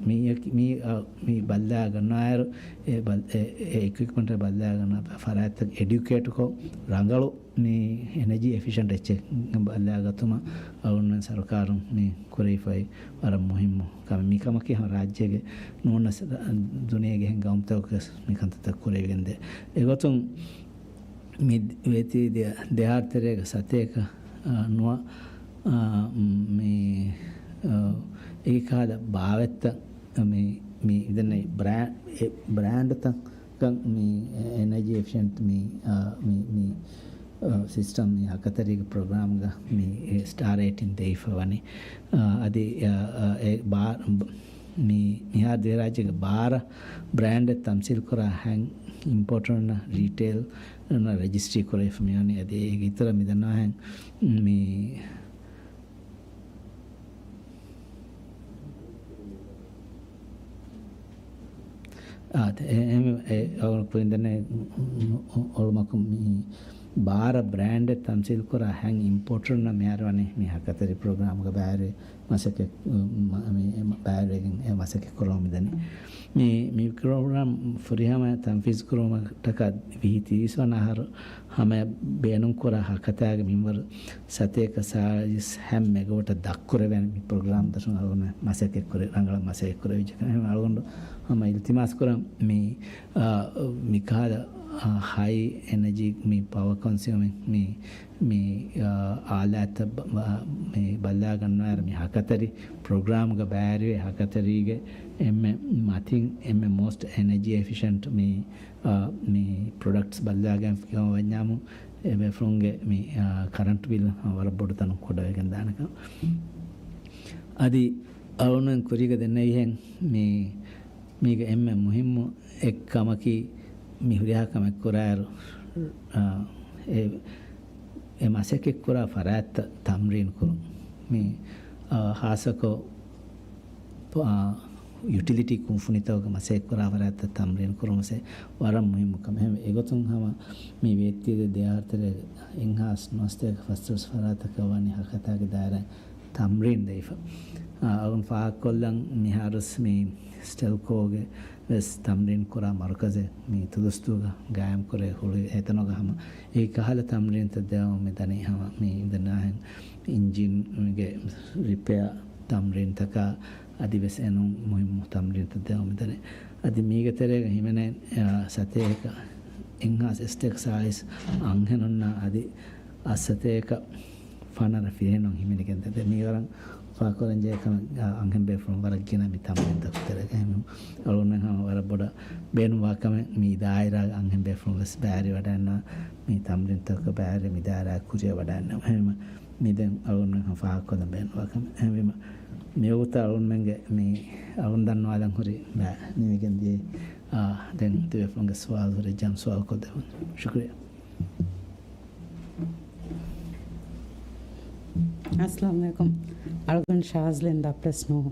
މި، މި، އާ، މި ބައްލަވާ ގަންނަވާއިރު، އެ ބަލް-، އެ، އެ އިކްއިޕްމަންޓް ބައްލަވާ ގަންނަ ފަރާތްތައް އެޑިއުކޭޓްކޮށް، ރަނގަޅު މި އެނަޖީ އެފިޝަންޓް އެއްޗެއް ބައްލަވާ ގަތުމަށް އަޅުގަނޑުމެން ސަރުކާރުން މި ކުރެވިފައި ވަރަށް މުހިއްމު ކަމެއް. މި ކަމަކީ ހަމަ ރާއްޖޭގެ ނޫނަސް ދުނިޔޭގެ އެހެން ގައުމުތަކަކަސް މި ކަންތައްތައް ކުރެވިގެންދޭ. އެގޮތުން މި ވޭތީ ދެ-، ދެއާރު ތެރޭގަ ސަތޭކަ، އާ، ނުވަ، އާ، މި، އާ، އެކި ކަހަލަ ބާވަތްތައް މި، މި ދެންނެ ބްރާ-، އެ ބްރާންޑްތަކަށް މި އެނަޖީ އެފިޝަންޓް މި، އާ، މި، މި، އާ، ސިސްޓަމް މި ހަކަތަރީގެ ޕްރޮގްރާމްގަ މި ސްޓާ ރޭޓިން ދެވިފަ ވަނީ. އާ، އަދި، އާ، އާ، އެ ބާ-، މި މިހާރު ދިވެހިރާއްޖޭގެ ބާރަ ބްރާންޑެއް ތަމްސީލް ކުރާ ހަތް އިމްޕޯޓަރުންނަށް ރީޓެއިލް ރެޖިސްޓްރީ ކުރެވިފަ މިވަނީ. އަދި އޭގެ އިތުރަށް މިދަންނަވާހެން މި، އާ، އެ، އެ، އެ، އަޅުގަނޑު ކުރިން ދެންނެވި އޮޅުމަކުން މި ބާރަ ބްރާންޑެއް ތަމްސީލް ކުރާ ހަތް އިމްޕޯޓަރުންނަށް މިހާރު ވަނީ މި ހަކަތަރި ޕްރޮގްރާމްގަ ބައިވެރި މަސައްކަތް، މަ-، މި، މަ-، ބައިވެރިވެގެން އެ މަސައްކަތް ކުރަމުން މިދަނީ. މި، މި ޕްރޮގްރާމް ފުރިހަމަ ތަންފީޒު ކުރުމަށްޓަކާ ވިހި ތިރީސް ވަނަ އަހަރު ހަމަޔަށް ބޭނުންކުރާ ހަކަތާގެ މިންވަރު ސަތޭކަ ސާޅީސް ހަތް މެގަވަޓަށް ދަށްކުރެވޭނެ މި ޕްރޮގްރާމް ދަށުން އަޅުގަނޑު މަސައްކަތް ކުރެ-، ރަނގަޅަށް މަސައްކަތް ކުރެވިއްޖެ ކަމަށް އަޅުގަނޑު ހަމަ އިލްތިމާސް ކުރަން މި، އާ، މިކަހަލަ، އާ، ހައި އެނަޖީ މި ޕަވަ ކޮންސިއުމިން މި މި، އާ، އާލާތްތައް ބަ-، ބަ-، މި ބައްލަވާގަންނަވާއިރު މި ހަކަތަރި ޕްރޮގްރާމްގަ ބައިވެރިވޭ ހަކަތަރީގެ އެންމެ މަތިން އެންމެ މޯސްޓް އެނަޖީ އެފިޝަންޓް މި، އާ، މި ޕްރޮޑަކްޓްސް ބައްލަވާގެން ވަންޏާމު އެބޭފުޅުންގެ މި، އާ، ކަރަންޓް ބިލް ވަރަށް ބޮޑު ތަނުން ކުޑަވެގެން ދާނެކަން. އަދި އަޅުގަނޑުމެން ކުރީގަ ދެންނެވިހެން މި، މީގެ އެންމެ މުހިއްމު އެއް ކަމަކީ، މި ހުރިހާ ކަމެއް ކުރާއިރު، އާ، އެ، އެ މަސައްކަތް ކުރާ ފަރާތްތައް ތަމްރީން ކުރުން. މި، އާ، ހާއްސަކޮށް، އާ، ޔުޓިލިޓީ ކުންފުނިތަކުގެ މަސައްކަތް ކުރާ ފަރާތްތައް ތަމްރީން ކުރުމަށް ވަރަށް މުހިއްމު ކަމެއް. އެގޮތުން ހަމަ މި ވޭތީގެ ދެއާރުތެރޭގެ އެއްހާސް ނުވަސަތޭކަ ފަސްދޮޅަސް ފަރާތަކަށް ވަނީ ހަކަތާގެ ދާއިރާ ތަމްރީން ދެވިފަ. އަ، އަޅުން ފާހަގަކޮށްލަން މިހާރުސް މި ސްޓެލްކޯގެ ވެސް ތަމްރީން ކުރާ މަރުކަޒެއް މި ތުދުސްތޫގަ ގާއިމް ކުރޭ ހުޅުވި އެތަނުގަ ހަމަ އެ ކަހަލަ ތަމްރީންތައް ދެވަމުން މި ދަނީ ހަމަ މި ދެންނާހެން އިންޖީންގެ ރިޕެއާ ތަމްރީންތަކާ އަދި ވެސް އެނޫން މުހިއްމު ތަމްރީންތައް ދެވަމުން މި ދަނީ. އަދި މީގެ ތެރޭގަ ހިމެނޭ، އަ، ސަތޭކަ އެއްހާސް އެއްސަތޭކަ ސާޅީސް އަންހެނުންނާ އަދި އަށްސަތޭކަ ފަނަރަ ފިރިހެނުން ހިމެނިގެންދޭ. މީވަރަށް ފާހަގަކުރަންޖެހޭ ކަމެއް، އަ، އަންހެން ބޭފުޅުން ވަރަށް ގިނަ މި ތަމްރީންތަކުގެ ތެރޭގަ. އެހެންވީމަ އަޅުގަނޑުމެން ހަމަ ވަރަށް ބޮޑަށް ބޭނުންވާ ކަމެއް މި ދާއިރާގެ އަންހެން ބޭފުޅުން ވެސް ބައިވެރިވަޑައިގަންނަވާ، މި ތަމްރީންތަކަށް ބައިވެރި މި ދާއިރާ ކުރިއަށް ވަޑައިގަންނަވާ. އެހެންވީމަ މި ދެން އަޅުގަނޑުމެން ހަމަ ފާހަގަކޮށްލަން ބޭނުންވާ ކަމެއް. އެހެންވީމަ މިވަގުތަށް އަޅުގަނޑުމެންގެ މި އަޅުން ދަންނަވާލަން ހުރި ބައި ނިމިގެން ދިޔައީ. އާ، ދެން ދިވެފުޅުންގެ ސުވާލު ހުރެއްޖާމު ސުވާލު ކޮށްދެއްވުން. ޝުކުރިއްޔާ. އައްސަލާމު ޢަލައިކުމް. އަޅުގަނޑު ޝާޒްލިން ދަ ޕްރެސް ނޫހު.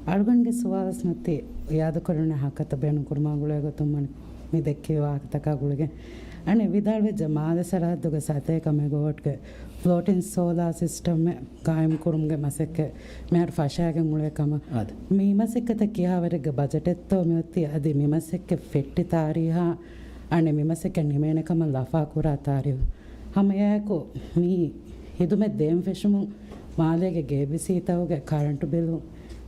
އަޅުގަނޑުގެ ސުވާލަސް ނުތި އިއާދަކުރުން ހަކަތަ ބޭނުންކުރުމާ ގުޅޭ ގޮތުން ވަނީ މި ދެއްކި ވާހަކަތަކާ ގުޅިގެން. އަނެއް ވިދާޅުވެއްޖެ މާލެ ސަރަހައްދުގެ ސަތޭކަ މެގަވޮޓްގެ ފްލޯޓިން ސޯލާ ސިސްޓަމެއް ގާއިމްކުރުމުގެ މަސައްކަތް މިހާރު ފަށާގެން އުޅޭ ކަމަށް. އާދެ. މި މަސައްކަތަށް ކިހާވަރެއްގެ ބަޖެޓެއްތޯ މިއޮތީ އަދި މި މަސައްކަތް ފެއްޓި ތާރީހާ އަނެއް މި މަސައްކަތް ނިމޭނެ ކަމަށް ލަފާ ކުރާ ތާރީހު ހަމައެއާއެކު މި ހިދުމަތް ދޭން ފެށުމުން މާލޭގެ ގޭބިސީތަކުގެ ކަރަންޓު ބިލު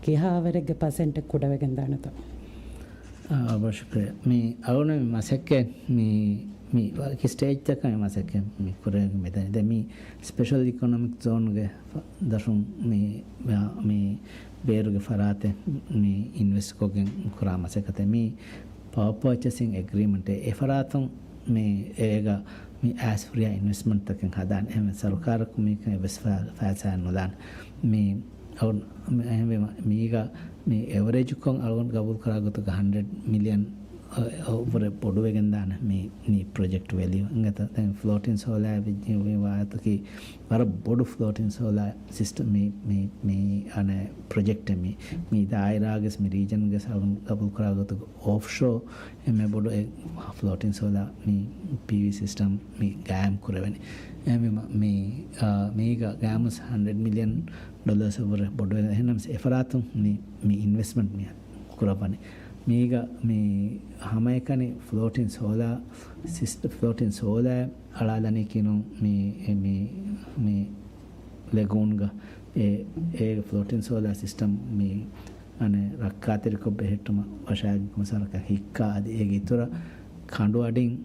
ކިހާވަރެއްގެ ޕަސެންޓެއް ކުޑަވެގެން ދާނެތޯ؟ އާ، ބޮޑަށް ޝުކުރިއްޔާ. މި އަޅުގަނޑު މި މަސައްކަތް މި، މި ވަކި ސްޓޭޖްތަކަށް މި މަސައްކަތް މި ކުރެވިގެން މިދަނީ. ދެން މި ސްޕެޝަލް އިކޮނޮމިކް ޒޯންގެ ފަ-، ދަށުން މި، މި ބޭރުގެ ފަރާތެއް މި އިންވެސްޓް ކޮށްގެން ކުރާ މަސައްކަތެއް. މި ޕަވަ ޕަރޗޭސިން އެގްރިމަންޓެއް އެ ފަރާތުން މި އޭގަ މި އައިސް ހުރިހާ އިންވެސްޓްމަންޓްތަކެއް ހަދާނެ. އެހެންވެ ސަރުކާރަކު މީކަން އެއްވެސް ފަ-، ފައިސާއެއް ނުލާނެ. މި އަޅު-، މި އެހެންވީމަ މީގަ މި އެވަރޭޖުކޮށް އަޅުގަނޑު ގަބޫލު ކުރާ ގޮތުގަ ހަންޑްރެޑް މިލިއަން އަ، އަ، ވުރެ ބޮޑުވެގެން ދާނެ މި، މި ޕްރޮޖެކްޓް ވެލިއު. އިނގޭތަ؟ ދެން ފްލޯޓިން ސޯލާ ވި-، ވި-، ވާތަކީ ވަރަށް ބޮޑު ފްލޯޓިން ސޯލާ ސިސްޓަމް މި، މި، މި، އަނެއް ޕްރޮޖެކްޓެއް މި، މި ދާއިރާގެސް މި ރީޖަންގެސް އަޅުން ގަބޫލު ކުރާ ގޮތުގަ އޮފްޝޯ އެންމެ ބޮޑު އެއް ފްލޯޓިން ސޯލާ މި ޕީވީ ސިސްޓަމް މި ގާއިމް ކުރެވެނީ. އެހެންވީމަ މި، އާ، މީގަ ގާއިމުވެސް ހަންޑްރެޑް މިލިއަން ޑޮލާސް އެއްވުރެ ބޮޑުވެ، އެހެންނަމަސް އެފަރާތުން މި، މި އިންވެސްޓްމަންޓް މި ކުރައްވަނީ. މީގަ މި ހަމައެކަނި ފްލޯޓިން ސޯލާ ސިސް-، ފްލޯޓިން ސޯލާ އަޅާލަނީ ކިނު މި، މި، މި ލެގޫންގަ އެ، އޭގެ ފްލޯޓިން ސޯލާ ސިސްޓަމް މި އަނެއް ރައްކާތެރިކޮށް ބެހެއްޓުމަށް ވަށާގެން ކުމަސާރަކަށް ހިއްކާ އަދި އޭގެ އިތުރަށް ކަނޑުއަޑިން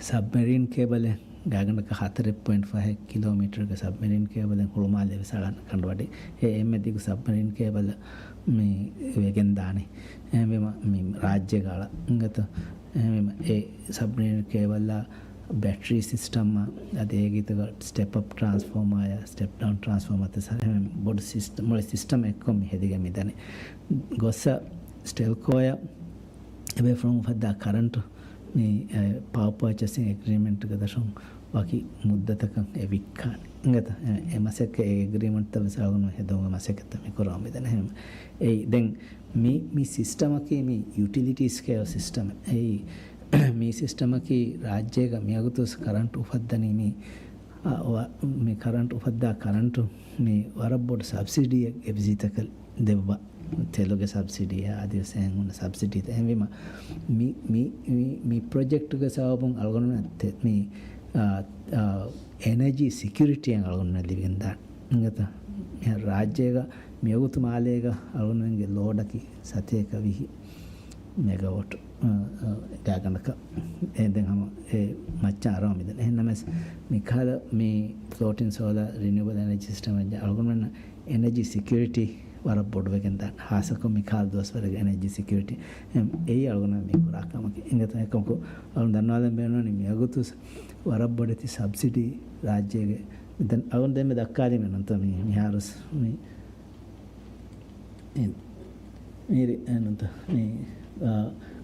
ސަބްމެރީން ކޭބަލެއް ގާގަނޑަކަށް ހަތަރެއް ޕޮއިންޓް ފަހެއް ކިލޯމީޓަރުގެ ސަބްމެރީން ކޭބަލެއް ހުޅުމާލެ ވެސް އަޅަން ކަނޑުއަޑި. އެ އެންމެ ދިގު ސަބްމެރީން ކޭބަލް މި ވެގެން ދާނެ. އެހެންވީމަ މި ރާއްޖޭގަ އަޅަ އިނގޭތަ؟ އެހެންވީމަ އެ ސަބްމެރީން ކޭބަލްއާ ބެޓްރީ ސިސްޓަމްއާ އަދި އޭގެ އިތުގަ ސްޓެޕް އަޕް ޓްރާންސްފޯމާއާ ސްޓެޕް ޑައުން ޓްރާންސްފޯމާ ތެސް އެހެން ބޮޑު ސިސްޓަމް، މުޅި ސިސްޓަމް އެއްކޮށް މި ހެދިގެން މިދަނީ. ގޮއްސަ ސްޓެލްކޯއަށް އެބޭފުޅުން އުފައްދާ ކަރަންޓު މި، އެ، ޕަވަ ޕަރޗޭސިން އެގްރީމެންޓްގެ ދަށުން ވަކި މުއްދަތަކަށް އެ ވިއްކާނެ. އިނގޭތަ؟ އެ، އެ މަސައްކަތް އެ އެގްރީމެންޓްތައް ވެސް އަޅުގަނޑު ހެދުމުގެ މަސައްކަތްތައް މި ކުރަމުން މިދަނީ. އެހެން އެއީ ދެން މި، މި ސިސްޓަމަކީ މި ޔުޓިލިޓީ ސްކޭލް ސިސްޓަމެއް. އެއީ މި ސިސްޓަމަކީ ރާއްޖޭގަ މިވަގުތު ވެސް ކަރަންޓު އުފައްދަނީ މި، އަ، ވަ-، މި ކަރަންޓު އުފައްދާ ކަރަންޓު މި ވަރަށް ބޮޑު ސަބްސިޑީއެއް އެ ވިސްނިތަކަށް ދެއްވާ. ތެލުގެ ސަބްސިޑީއާ އަދިވެސް އެހެން ހުންނަ ސަބްސިޑީތައް. އެހެންވީމަ މި، މި، މި، މި ޕްރޮޖެކްޓުގެ ސަބަބުން އަޅުގަނޑުމެން ތެ-، މި، އާ، އާ، އެނަޖީ ސެކިއުރިޓީއެއް އަޅުގަނޑުމެން ލިބިގެން ދާނެ. އިނގޭތަ؟ މިހާރު ރާއްޖޭގަ މިވަގުތު މާލޭގަ އަޅުގަނޑުމެންގެ ލޯޑަކީ ސަތޭކަ ވިހި މެގަވޮޓް، އާ، އާ، ގާގަނޑަކަށް އެ ދެން ހަމަ އެ މައްޗަށް އަރާ މިދަނީ. އެހެންނަމަވެސް މިކަހަލަ މި ފްލޯޓިން ސޯލާ ރިނިއުއަބަލް އެނަޖީ ސިސްޓަމް އަޅުގަނޑުމެންނަށް އެނަޖީ ސެކިއުރިޓީ ވަރަށް ބޮޑުވެގެން ދާނެ. ހާއްސަކޮށް މި ކާލަ ދުވަސްވަރުގެ އެނަޖީ ސެކިއުރިޓީ އެ-، އެއީ އަޅުގަނޑުމެން މި ކުރާ ކަމަކީ. އިނގޭތަ؟ އެކަމަކު އަޅުން ދަންނަވާލަން ބޭނުންވަނީ މިވަގުތު ވަރަށް ބޮޑެތި ސަބްސިޑީ ރާއްޖޭގެ ދެން އަޅުން ދެންމެ ދައްކާލީމެއް ނޫންތަ މި-، މިހާރުސް މި އެ، މިރި، އެ، ނުތަ، މި، އާ،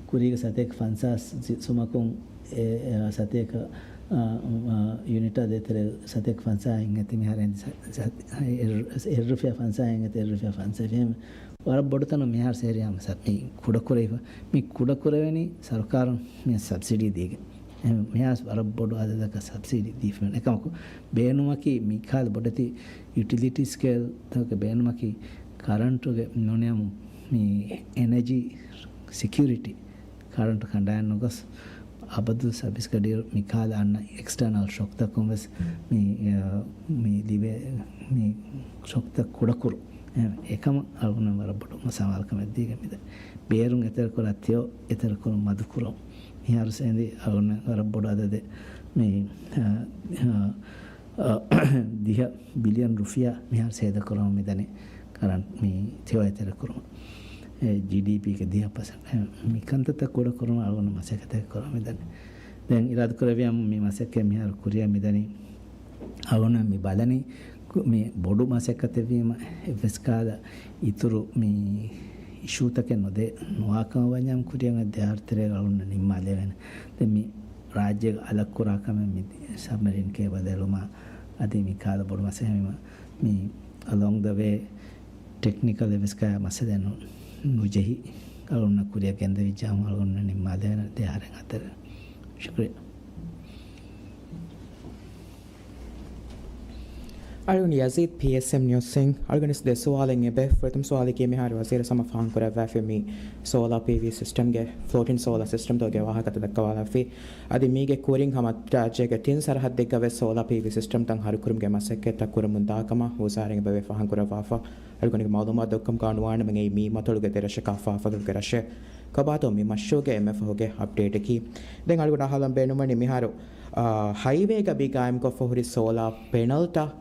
ކުރީގެ ސަތޭކަ ފަންސާސް ސި-، ސުމަކުން އެ، އެ، ސަތޭކަ، އާ، އާ، ޔުނިޓާ ދޭތެރޭ ސަތޭކަ ފަންސާހެއް އެތި މިހާރު އެން ސަ-، ސަ-، އެއް، އެއް ރުފިޔާ ފަންސާހެއް އެތި އެއް ރުފިޔާ ފަންސާހެއް ވަރަށް ބޮޑު ތަނުން މިހާރު ސޭރި ހަމަ ސަ-، މި ކުޑަކުރެވިފަ، މި ކުޑަކުރެވެނީ ސަރުކާރުން މި ސަބްސިޑީ ދީގެން. އެހެން މިހާރު ވަރަށް ބޮޑު އަދަދަކަށް ސަބްސިޑީ ދީފަ އެކަމަކު ބޭނުމަކީ މިކަހަލަ ބޮޑެތި ޔުޓިލިޓީ ސްކޭލްތަކުގެ ބޭނުމަކީ ކަރަންޓުގެ ނޫނީ މި އެނަޖީ ސެކިއުރިޓީ، ކަރަންޓު ކަނޑާއެއް ނުގޮސް އަބަދު ސަބިސް ގަޑިއިރު މި ކާލަ އަންނަ އެކްސްޓާނަލް ޝޮކްތަކުން ވެސް މި، މި ލިބޭ މި ޝޮކްތައް ކުޑަކުރު. އެކަމަށް އަޅުގަނޑު ވަރަށް ބޮޑު ސަމާލުކަމެއް ދީގެން މިދަނީ. ބޭރުން އެތެރެކުރާ ތެޔޮ އެތެރެކުރުން މަދުކުރުން. މިހާރު ސޭނދި އަޅުގަނޑު ވަރަށް ބޮޑު އަދަދެއް މި، އަ، އަ، އަ، ދިހަ ބިލިއަން ރުފިޔާ މިހާރު ސޭދަކުރަމުން މިދަނީ ކަރަންޓް މި ތެޔޮ އެތެރެކުރުމަށް. އެ ޖީޑީޕީގެ ދިހަ ޕަސެންޓް. އެ މި ކަންތައްތައް ކުޑަކުރުމަށް އަޅުގަނޑު މަސައްކަތެއް ކުރަމުން މިދަނީ. ދެން އިރާދަކުރެއްވިއްޔާ މި މަސައްކަތް މިހާރު ކުރިއަށް މިދަނީ. އަޅުގަނޑު މި ބަލަނީ ކު-، މި ބޮޑު މަސައްކަތެއްވީމަ އެއްވެސް ކަހަލަ އިތުރު މި އިޝޫތަކެއް ނުދޭ ނުވާކަމަށް ވަންޏާ ކުރިއަށް ދެ އަހަރު ތެރޭގަ އަޅުގަނޑަށް ނިންމާލެވޭނެ. ދެން މި ރާއްޖޭގަ އަލަށް ކުރާ ކަމެއް މި ސަބްމެރިން ކޭބަލް އެޅުމާ އަދި މި ކަހަލަ ބޮޑު މަސައްކަތް މި، މި އެލޮން ދަ ވޭ ޓެކްނިކަލް އެއްވެސް ކަހަލަ މައްސަލައެއް ނު-، ނުޖެހި އަޅުގަނޑަށް ކުރިއަށް ގެންދެވިއްޖާމު އަޅުގަނޑަށް ނިންމާލެވޭނެ ދެ އަހަރެއް އަތެރޭ. ޝުކުރިއްޔާ. އަޅުގަނޑު ޔަޒީދް ޕީއެސްއެމް ނިއުސްއިން އަޅުގަނޑު ދެ ސުވާލެއް އެބަ. ފުރަތަމަ ސުވާލަކީ މިހާރު ވަޒީރު ހަމަ ފާހަގަކުރައްވާފަ މި ސޯލާ ޕީވީ ސިސްޓަމްގެ ފްލޯޓިން ސޯލާ ސިސްޓަމްތަކުގެ ވާހަކަތައް ދައްކަވާލައްވި. އަދި މީގެ ކުރިން ހަމަ ރާއްޖޭގެ ތިން ސަރަހައްދެއްގަ ވެސް ސޯލާ ޕީވީ ސިސްޓަމްތައް ހަރުކުރުމުގެ މަސައްކަތްތައް ކުރަމުން ދާ ކަމަށް ވުޒާރާއިން އެބަ ފާހަގަކުރައްވާފަ. އަޅުގަނޑުގެ މައުލޫމާތު ދޮއްކަމުގަ ނުވާނަމަ އެއީ މި މަތޮޅުގެ ދެރަށަކާ ފާފަގަލުގެ ރަށެއް. ކޮބާތޯ މި މަޝްރޫޢުގެ އެންމެ ފަހުގެ އަޕްޑޭޓަކީ؟ ދެން އަޅުގަނޑު އަހާލަން ބޭނުންވަނީ މިހާރު، އާ، ހައިވޭގަ ބި ގާއިމްކޮށްފަ ހުރި ސޯލާ ޕެނަލްތައް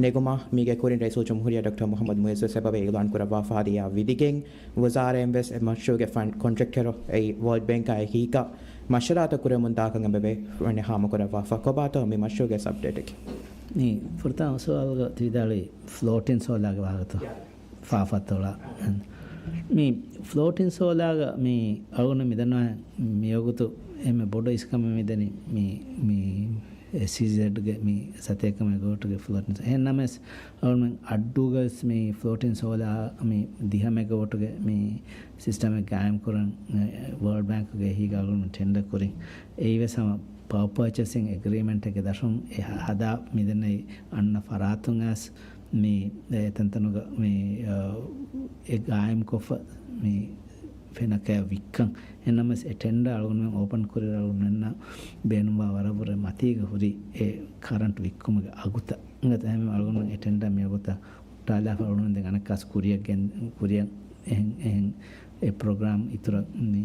ނެގުމަށް މީގެ ކުރިން ރައީސުލްޖުމްހޫރިއްޔާ ޑޮކްޓަރ މުޙައްމަދު މުޢިއްޒު ވެސް އެބަ އިޢުލާން ކުރައްވާފަ އަދި އެއާ ވިދިގެން ވުޒާރާއިން ވެސް އެ މަޝްރޫޢުގެ ފަންޑް ކޮންޓްރެކްޓަރު އެއީ ވޯލްޑް ބޭންކާ އެކީގަ މަޝްވަރާތައް ކުރެމުން ދާކަން އެބަ ވެ-، ވަނީ ހާމަކުރައްވާފަ. ކޮބާތޯ މި މަޝްރޫޢުގެ އަޕްޑޭޓަކީ؟ މި ފުރަތަމަ ސުވާލުގަ ތި ވިދާޅުވީ ފްލޯޓިން ސޯލާގެ ވާހަކަތައް. ފާފަތޮޅާ. މި ފްލޯޓިން ސޯލާގަ މި އަޅުގަނޑު މިދަންނަވާ މިވަގުތު އެންމެ ބޮޑު އިސްކަމެއް މިދަނީ މި، މި އެސްއީޒެޑްގެ މި ސަތޭކަ މެގަވޮޓުގެ ފްލޯޓިން ސޯލާ. އެހެންނަމަވެސް އަޅުގަނޑުމެން އައްޑޫގަވެސް މި ފްލޯޓިން ސޯލާ މި ދިހަ މެގަވޮޓުގެ މި ސިސްޓަމެއް ގާއިމް ކުރަން ވަރލްޑް ބޭންކުގެ އެހީގަ އަޅުގަނޑުމެން ޓެންޑަ ކުރިން. އެއީވެސް ހަމަ ޕަވަ ޕަރޗޭސިން އެގްރީމެންޓެއްގެ ދަށުން އެ ހަ-، ހަދާ މިދެންނެވި އަންނަ ފަރާތުން އައިސް މި އެތަންތަނުގަ މި، އާ، އެ ގާއިމްކޮށްފަ މި ފެނަކަޔަށް ވިއްކަން. އެހެންނަމަވެސް އެ ޓެންޑަ އަޅުގަނޑުމެން އޯޕަން ކުރި އަޅުގަނޑުމެންނަށް ބޭނުންވާ ވަރަށްވުރެ މަތީގަ ހުރި އެ ކަރަންޓް ވިއްކުމުގެ އަގުތައް. އިނގޭތަ އެހެން އަޅުގަނޑުމެން އެ ޓެންޑަ މިވަގުތަށް ހުއްޓާލާފަ އަޅުގަނޑުމެން ދެން އަނެއްކާސް ކުރިއަށް ގެން، ކުރިއަށް އެހެން، އެހެން އެ ޕްރޮގްރާމް އިތުރަށް މި،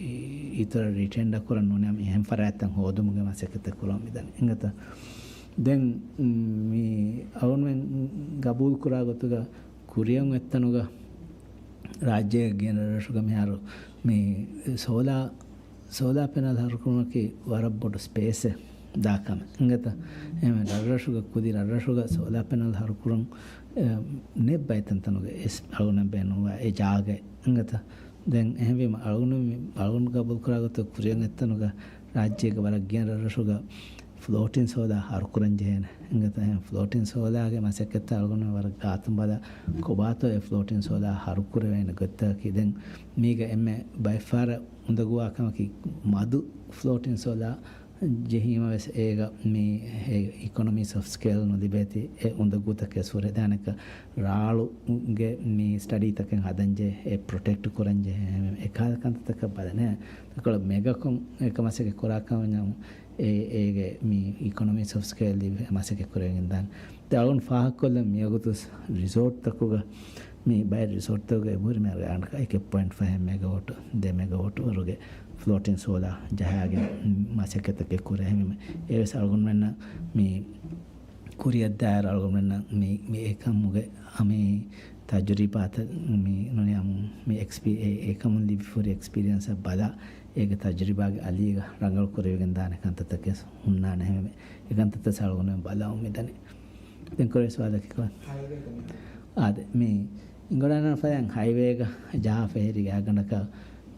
އި-، އިތުރަށް ރީޓެންޑަ ކުރަން ނޫން އެހެން ފަރާތްތައް ހޯދުމުގެ މަސައްކަތްތައް ކުރަމުން މިދަނީ. އިނގޭތަ؟ ދެން މި އަޅުގަނޑުމެން ގަބޫލު ކުރާ ގޮތުގަ ކުރިއަށް އޮތްތަނުގަ ރާއްޖޭގެ ގިނަ ރަށްރަށުގަ މިހާރު މި ސޯލާ، ސޯލާ ޕެނަލް ހަރުކުރުމަކީ ވަރަށް ބޮޑު ސްޕޭސެއް ދާ ކަމެއް. އިނގޭތަ؟ އެހެން ރަށްރަށުގަ ކުދި ރަށްރަށުގަ ސޯލާ ޕެނަލް ހަރުކުރަން، އެ، ނެތް ބައިތަންތަނުގަ އެސް އަޅުގަނޑުމެން ބޭނުންވާ އެ ޖާގަ. އިނގޭތަ؟ ދެން އެހެންވީމަ އަޅުގަނޑު މި، އަޅުގަނޑު ގަބޫލުކުރާ ގޮތުގަ ކުރިއަށް އޮތްތަނުގަ ރާއްޖޭގެ ވަރަށް ގިނަ ރަށްރަށުގަ ފްލޯޓިން ސޯލާ ހަރުކުރަން ޖެހޭނެ. އިނގޭތަ؟ އެހެން ފްލޯޓިން ސޯލާގެ މަސައްކަތްތައް އަޅުގަނޑު ވަރަށް ގާތުން ބަލާ، ކޮބާތޯ އެ ފްލޯޓިން ސޯލާ ހަރުކުރެވޭނެ ގޮތްތަކަކީ. ދެން މީގަ އެންމެ ބައެއްފަހަރަށް އުނދަގޫވާ ކަމަކީ މަދު ފްލޯޓިން ސޯލާ ޖެހީމަވެސް އޭގަ މި އިކޮނޮމީސް އޮފް ސްކޭލް ނުލިބޭތީ އެ އުނދަގޫތަކެއް ހުރެދާނެކަ. ރާޅުގެ މި ސްޓަޑީތަކެއް ހަދަންޖެހޭ، އެ ޕްރޮޓެކްޓް ކުރަންޖެހޭ، އެކަހަލަ ކަންތައްތަކަށް ބަލަން. ތަކޮޅަށް މެގަކޮން އެކަ މަސައްކަތް ކުރާ ކަމަށް އެ، އޭގެ މި އިކޮނޮމީސް އޮފް ސްކޭލް ލިބި މަސައްކަތް ކުރެވިގެން ދާނެ. ދެން އަޅުގަނޑު ފާހަގަކޮށްލަން މިވަގުތު ރިސޯޓްތަކުގަ މި ބައެއް ރިސޯޓްތަކުގަ އެބަހުރި މިހާރު އެކެއް ޕޮއިންޓް ފަހެއް މެގަވޮޓް، ދެ މެގަވޮޓް ވަރުގެ ފްލޯޓިން ސޯލާ ޖަހާގެން މަސައްކަތްތަކެއް ކުރޭ. އެހެންވީމަ އެވެސް އަޅުގަނޑުމެންނަށް މި ކުރިއަށް ދާއިރު އަޅުގަނޑުމެންނަށް މި، މި އެކަމުގެ އަ، މި ތަޖުރިބާތައް މި ނޫނީ އަމު މި އެކްސްޕީ-، އެ، އެކަމުން ލިބިފަހުރި އެކްސްޕީރިއަންސަށް ބަލާ، އޭގެ ތަޖުރިބާގެ އަލީގަ ރަނގަޅު ކުރެވިގެން ދާނެ ކަންތައްތަކެއް ހުންނާނެ. އެހެންވެ، އެ ކަންތައްތައް އަޅުގަނޑުމެން ބަލަމުން މިދަނީ. ދެން ކުރެވޭ ސުވާލަކީ ކޮބާ؟ އާދެ، މި އިނގޮޑާނަން ފަދައިން ހައިވޭގަ ޖަހާފަ ހުރި ގާތްގަނޑަކަށް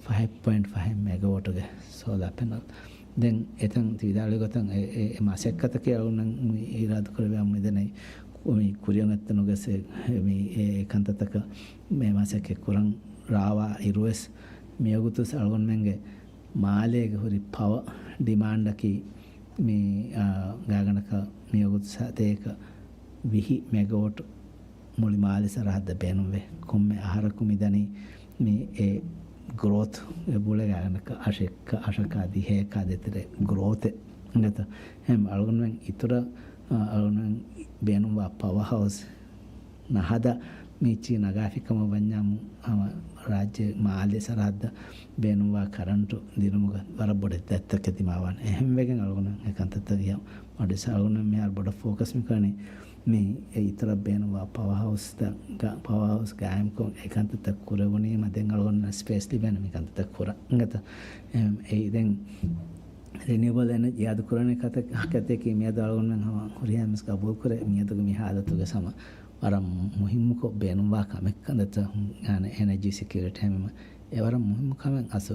ފަހެއް ޕޮއިންޓް ފަހެއް މެގަވޮޓުގެ ސޯލާ ޕެނަލް. ދެން އެތަން ތި ވިދާޅުވި ގޮތަށް އެ، އެ، އެ މަސައްކަތަކީ އަޅުގަނޑު މި އިރާދަކުރެއްވިއްޔާ މިދެންނެވި މި ކުރިއަށް އޮތްތަނުގަ ސެ-، މި އެ ކަންތައްތަކަށް މި މަސައްކަތް ކުރަން ރާވާ އިރުވެސް މިވަގުތު އަޅުގަނޑުމެންގެ މާލޭގެ ހުރި ޕަވަ ޑިމާންޑަކީ މި، އާ، ގާތްގަނޑަކަށް މިވަގުތު ސަތޭކަ ވިހި މެގަވޮޓް މުޅި މާލެ ސަރަހައްދަށް ބޭނުންވޭ. ކޮންމެ އަހަރަކު މިދަނީ މި އެ ގްރޯތު އެ ބުޅެ ގާތްގަނޑަކަށް އަށެއްކަ، އަށަކާ ދިހައަކާ ދޭތެރޭ ގްރޯތެއް އިނގޭތަ؟ އެހެން އަޅުގަނޑުމެން އިތުރަށް، އާ، އަޅުގަނޑުމެން ބޭނުންވާ ޕަވަ ހައުސް ނަހަދާ މިއެއްޗިހި ނަގާފިކަމަށް ވަންޏާ ހަމަ ރާއްޖޭ މާލެ ސަރަހައްދަށް ބޭނުންވާ ކަރަންޓު ދިނުމުގަ ވަރަށް ބޮޑެތި ދަތިތަކެއް ދިމާވާނެ. އެހެންވެގެން އަޅުގަނޑު އެ ކަންތައްތައް އަޅުގަނޑު މިހާރު ބޮޑަށް ފޯކަސް މިކުރަނީ މި އެ އިތުރަށް ބޭނުންވާ ޕަވަރ ހައުސްތައް، ޕަވަރ ހައުސް ގާއިމްކޮށް އެ ކަންތައްތައް ކުރެވުނީމަ ދެން އަޅުގަނޑަށް ސްޕޭސް ލިބޭނެ މި ކަންތައްތައް ކުރަން. އިނގޭތަ؟ އެ، އެއީ ދެން ރިނިއުއަބަލް އެނަޖީ އިއާދަކުރާނެ ކަތަ-، ކަތަކީ މިއަދު އަޅުގަނޑުމެން ހަމަ ހުރިހާ މީސް ގަބޫލުކުރޭ، މިއަދުގެ މި ހާލަތުގެ ހަމަ ވަރަށް މުހިއްމުކޮށް ބޭނުންވާ ކަމެއް ކަންތައްތައް އެނަޖީ ސެކިއުރިޓީ ހަމަ އެ ވަރަށް މުހިއްމު ކަމެއް އަސް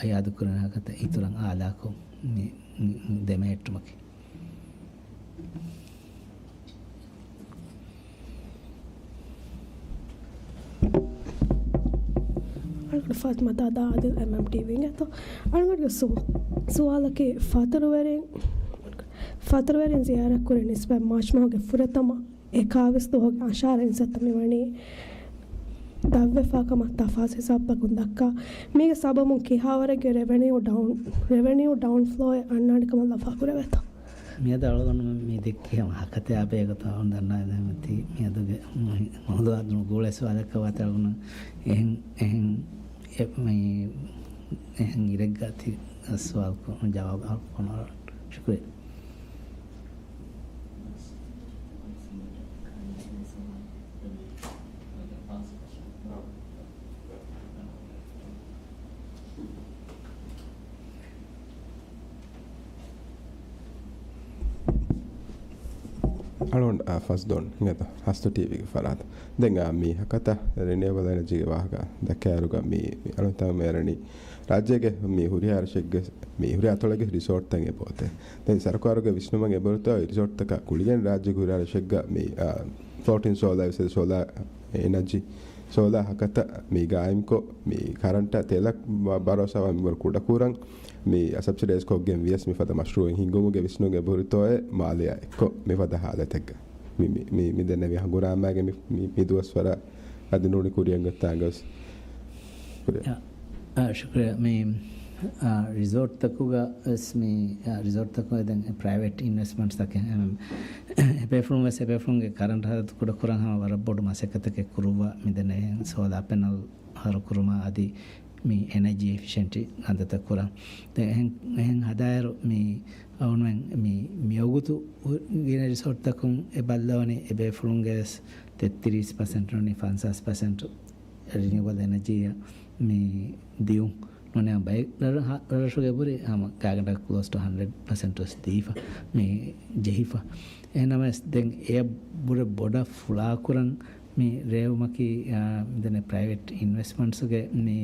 އިއާދަކުރާނެ ކަތަ އިތުރަށް އާލާކޮށް މި، މި ދެމެހެއްޓުމަކީ. އަޅުގަނޑު ފާތިމާ ދާދާ އާދިލް އެމްއެމްޓީވީގެ އަތު. އަޅުގަނޑުގެ ސު-، ސުވާލަކީ ފަތުރުވެރިން، ފަތުރުވެރިން ޒިޔާރަތް ކުރި ނިސްބަތް މާޗް މަހުގެ ފުރަތަމަ އެކާވީސް ދުވަހުގެ އަށާރަ އިންސައްތަ މިވަނީ ދަށްވެފާ ކަމަށް ތަފާސް ހިސާބުތަކުން ދައްކާ. މީގެ ސަބަބުން ކިހާވަރެއްގެ ރެވެނިއު ޑައުން، ރެވެނިއު ޑައުން ފްލޯއެއް އަންނާނެ ކަމަށް ލަފާކުރެވޭތޯ؟ މިއަދު އަޅުގަނޑު މި ދެއްކި ހަމަ ހަކަތަ އާބައިގަތު އަޅުގަނޑު ދަންނަވާ ދެމެތި މިއަދުގެ މުހި-، މައުޟޫޢާ ނުގުޅޭ ސުވާލަކަށް ވާތަ އަޅުގަނޑު އެހެން، އެހެން، އެ-، މި-، އެހެން އިރެއްގަ ތި ސުވާލު ކު-، ޖަވާބު އަޅު ކޮނު އަޅު. ޝުކުރިއްޔާ. އަޅުން ފަސްދޮން ހަސްތު ޓީވީގެ ފަރާތު. ދެން މި ހަކަތަ ރިނިއުއަބަލް އެނަޖީގެ ވާހަކަ ދައްކާއިރުގަ މި އަޅުންތަން މޭރަނީ ރާއްޖޭގެ މި ހުރިހާ ރަށެއްގެ މި ހުރިހާ އަތޮޅެއްގެ ރިސޯޓްތައް އެބައޮތޭ. ދެން ސަރުކާރުގެ ވިސްނުމަށް އެބަހުރިތޯ ރިސޯޓްތަކަށް ކުޅިގެން ރާއްޖޭގެ ހުރިހާ ރަށެއްގަ މި ފްލޯޓިން ސޯލާ ވެސް ސޯލާ އެނަޖީ ސޯލާ ހަކަތަ މި ގާއިމްކޮށް މި ކަރަންޓަށް ތެލަށް ބަ-، ބަރޯސާވާ މިންވަރު ކުޑަކުރަން މި ސަބްސިޑައިޒް ކޮށްގެން ވިޔަސް މިފަދަ މަޝްރޫއެއް ހިންގުމުގެ ވިސްނުން އެބަހުރިތޯއޭ މާލެއާ އެއްކޮށް މިފަދަ ހާލަތެއްގަ މި، މި، މި، މި ދެންނެވި ހަނގުރާމައިގެ މި، މި، މި ދުވަސްވަރަށް އަދި ނޫނީ ކުރިއަށް ގޮތްތާނގަވެސް. ކުރިއަށް. އާ، ޝުކުރިއްޔާ. މި، އާ، ރިސޯޓްތަކުގަ ވެސް މި، އާ، ރިސޯޓްތަކުގަ ދެން ޕްރައިވެޓް އިންވެސްޓްމަންޓްސްތަކެއް އެބޭފުޅުން ވެސް އެބޭފުޅުންގެ ކަރަންޓް ހަރަދު ކުޑަކުރަން ހަމަ ވަރަށް ބޮޑު މަސައްކަތަކެއް ކުރުއްވާ މިދެންނެވި ސޯލާ ޕެނަލް ހަރުކުރުމާ އަދި މި އެނަޖީ އެފިޝެންޓް ކަންތައްތައް ކުރަން. ދެން އެހެން، އެހެން ހަދާއިރު މި އަޅުގަނޑުމެން މި، މިވަގުތު ގިނަ ރިސޯޓްތަކުން އެ ބައްލަވަނީ އެބޭފުޅުންގެ ވެސް ތެއްތިރީސް ޕަސެންޓް ނޫނީ ފަންސާސް ޕަސެންޓް ރިނިއުއަބަލް އެނަޖީއަށް މި ދިޔުން. ނޫނީ ބައެއް ރަށް، ރަށްރަށުގެ ބުރި ހަމަ ގާތްގަނޑަކަށް ކްލޯސް ޓު ހަންޑްރެޑް ޕަސެންޓް ވެސް ދީފަ މި ޖެހިފަ. އެހެންނަމަވެސް ދެން އެޔަށް ބުރެ ބޮޑަށް ފުޅާކުރަން މި ރޭވުމަކީ، އާ، މިދެންނެވި ޕްރައިވެޓް އިންވެސްޓްމަންޓްސްގެ މި،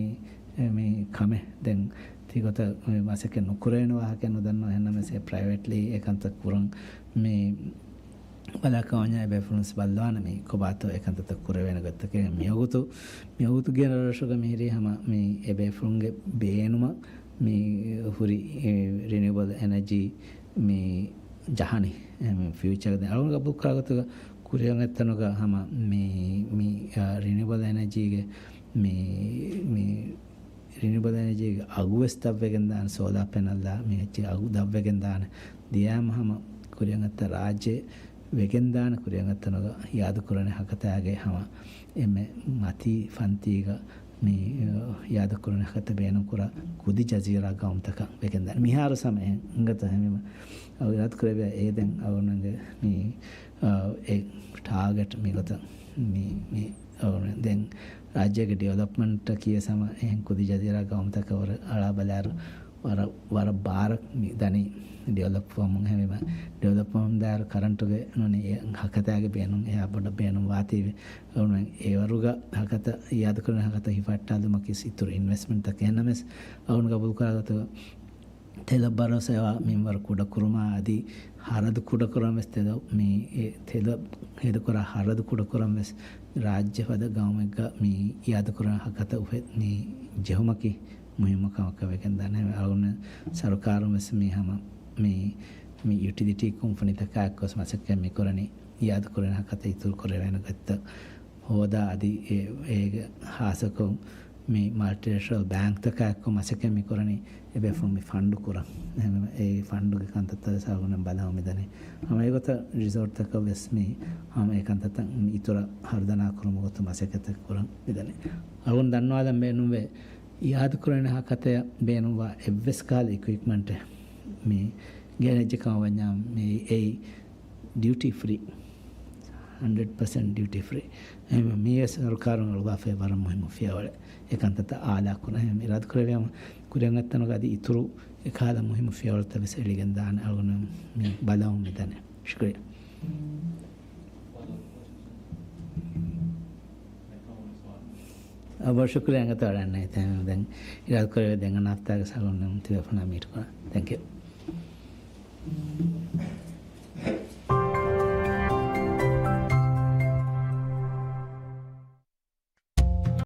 މި ކަމެއް. ދެން ތިގޮތަށް މި މަސައްކަތް ނުކުރެވޭނެ ވާހަކައެއް ނުދަންނަވަ. އެހެންނަމަވެސް އެ ޕްރައިވެޓްލީ އެ ކަންތައް ކުރަން މި ބަލާކަށް އޮންޏާ އެބޭފުޅުން ވެސް ބައްލަވާނެ މި ކޮބާތޯ އެ ކަންތައްތައް ކުރެވޭނެ ގޮތްތަކެއް. މިވަގުތު، މިވަގުތު ގިނަ ރަށްރަށުގަ މިހިރީ ހަމަ މި އެބޭފުޅުންގެ ބޭނުމަށް މި ހުރި، އެ، ރިނިއުއަބަލް އެނަޖީ މި ޖަހަނީ. އެ، މި ފިއުޗަރގަ ދެން އަޅުގަނޑު ގަބޫލުކުރާ ގޮތުގަ ކުރިއަށް އޮތްތަނުގަ ހަމަ މި، މި، އާ، ރިނިއުއަބަލް އެނަޖީގެ މި، މި ރިނިއުއަބަލް އެނަޖީގެ އަގު ވެސް ދަށްވެގެން ދާނެ، ސޯލާ ޕެނަލްއާ މި އެއްޗެއް އަގު ދަށްވެގެން ދާނެ. ދިޔައިމަ ހަމަ ކުރިއަށް އޮތްތަން ރާއްޖެ ވެގެންދާނެ ކުރިއަށް އޮތްތަނުގަ އިއާދަކުރާނެ ހަކަތާގެ ހަމަ އެންމެ މަތީ ފަންތީގަ މި އިއާދަކުރާނެ ހަކަތަ ބޭނުންކުރާ ކުދި ޖަޒީރާ ގައުމުތަކަށް ވެގެންދާނެ. މިހާރު ސަމަ އެ އިނގަތަ ހެމިމަ އަވި އިރާދަ ކުރެވިޔާ އޭ ދެން އަވަނަނގެ މި، އާ، އެ ޓާގެޓް މިގޮތަށް މި، މި އަވަނ ދެން ރާއްޖޭގެ ޑިވެލޮޕްމަންޓަކީ ސަމަ އެހެން ކުދި ޖަޒީރާ ގައުމުތަކަށް ވަރަށް އަޅާ ބަލާއިރު ވަރަށް، ވަރަށް ބާރަށް މި ދަނީ ޑިވެލޮޕް ވަމުން. ހެމިމަ ޑިވެލޮޕް ވަމުން ދާއިރު ކަރަންޓުގެ ނޫނީ އެ ހަކަތާގެ ބޭނުން އެހާ ބޮޑަށް ބޭނުން ވާތީވެ. އެވަރުގަ ހަކަތަ އިއާދަކުރާނެ ހަކަތަ ހިފައްޓާލުމަކީ އިތުރު އިންވެސްޓްމަންޓްތަކެއް. އެހެންނަމަވެސް އަޅުގަނޑު ގަބޫލުކުރާ ގޮތުގަ ތެލަށް ބަރޯސާވާ މިންވަރު ކުޑަކުރުމާ އަދި ހަރަދު ކުޑަކުރަން ވެސް ތެލަށް މި އެ ތެލަށް ހޭދަކުރާ ހަރަދު ކުޑަކުރަން ވެސް ރާއްޖެ ފަދަ ގައުމެއްގަ މި އިއާދަކުރާ ހަކަތަ އުފެ-، މި ޖެހުމަކީ މުހިއްމު ކަމަކަށް ވެގެންދާނެ. އަޅުގަނޑު ސަރުކާރުން ވެސް މި ހަމަ މި، މި ޔުޓިލިޓީ ކުންފުނިތަކާ އެއްކޮށް މަސައްކަތް މިކުރަނީ އިއާދަކުރާނެ ހަކަތަ އިތުރު ކުރެވޭނެ ގޮތްތައް ހޯދާ އަދި އެ، އޭގެ ހާއްސަކޮށް މި މަލްޓިލެޓަރަލް ބޭންކްތަކާ އެއްކޮށް މަސައްކަތް މިކުރަނީ އެބޭފުޅުން މި ފަންޑު ކުރަން. އެހެންވީމަ އެ ފަންޑުގެ ކަންތައްތައް ވެސް އަޅުގަނޑު ބަލަމުން މިދަނީ. ހަމަ އެގޮތަށް ރިސޯޓްތަކަށް ވެސް މި ހަމަ އެ ކަންތައްތައް މި އިތުރަށް ހަރުދަނާ ކުރުމުގެ ގޮތުން މަސައްކަތްތައް ކުރަން މިދަނީ. އަޅުގަނޑު ދަންނަވާލަން ބޭނުންވޭ އިއާދަކުރާނެ ހަކަތަޔަށް ބޭނުންވާ އެއްވެސް ކަހަލަ އިކުއިޕްމަންޓެއް މި ގެނެއްޖެ ކަމަށް ވަންޏާ މި އެއީ ޑިއުޓީ ފްރީ، ހަންޑްރެޑް ޕަސެންޓް ޑިއުޓީ ފްރީ. އެހެންވީމަ މީވެސް ސަރުކާރުން އަޅުވާފައި ވަރަށް މުހިއްމު ފިޔަވަޅެއް. އެ ކަންތައްތައް އާލާ ކުރަން. އެހެންވީމަ އިރާދަކުރެއްވިޔާމަ ކުރިއަށް އޮތްތަނުގަ އަދި އިތުރު އެކަހަލަ މުހިއްމު ފިޔަވަޅުތައް ވެސް އެޅިގެން ދާނެ. އަޅުގަނޑު މި ބަލަމުން މިދަނީ. ޝުކުރިއްޔާ. އަ، ބޮޑަށް ޝުކުރިއްޔާ އަނގަތަ ވަޑަންނަ އެތަން ދެން އިރާދަކުރެވޭ ދެން އަނެއްހާތާގެ ސަލޫން ތިބޭފުޅުންނާ މީޓް ކުރަން. ތެންކް ޔޫ.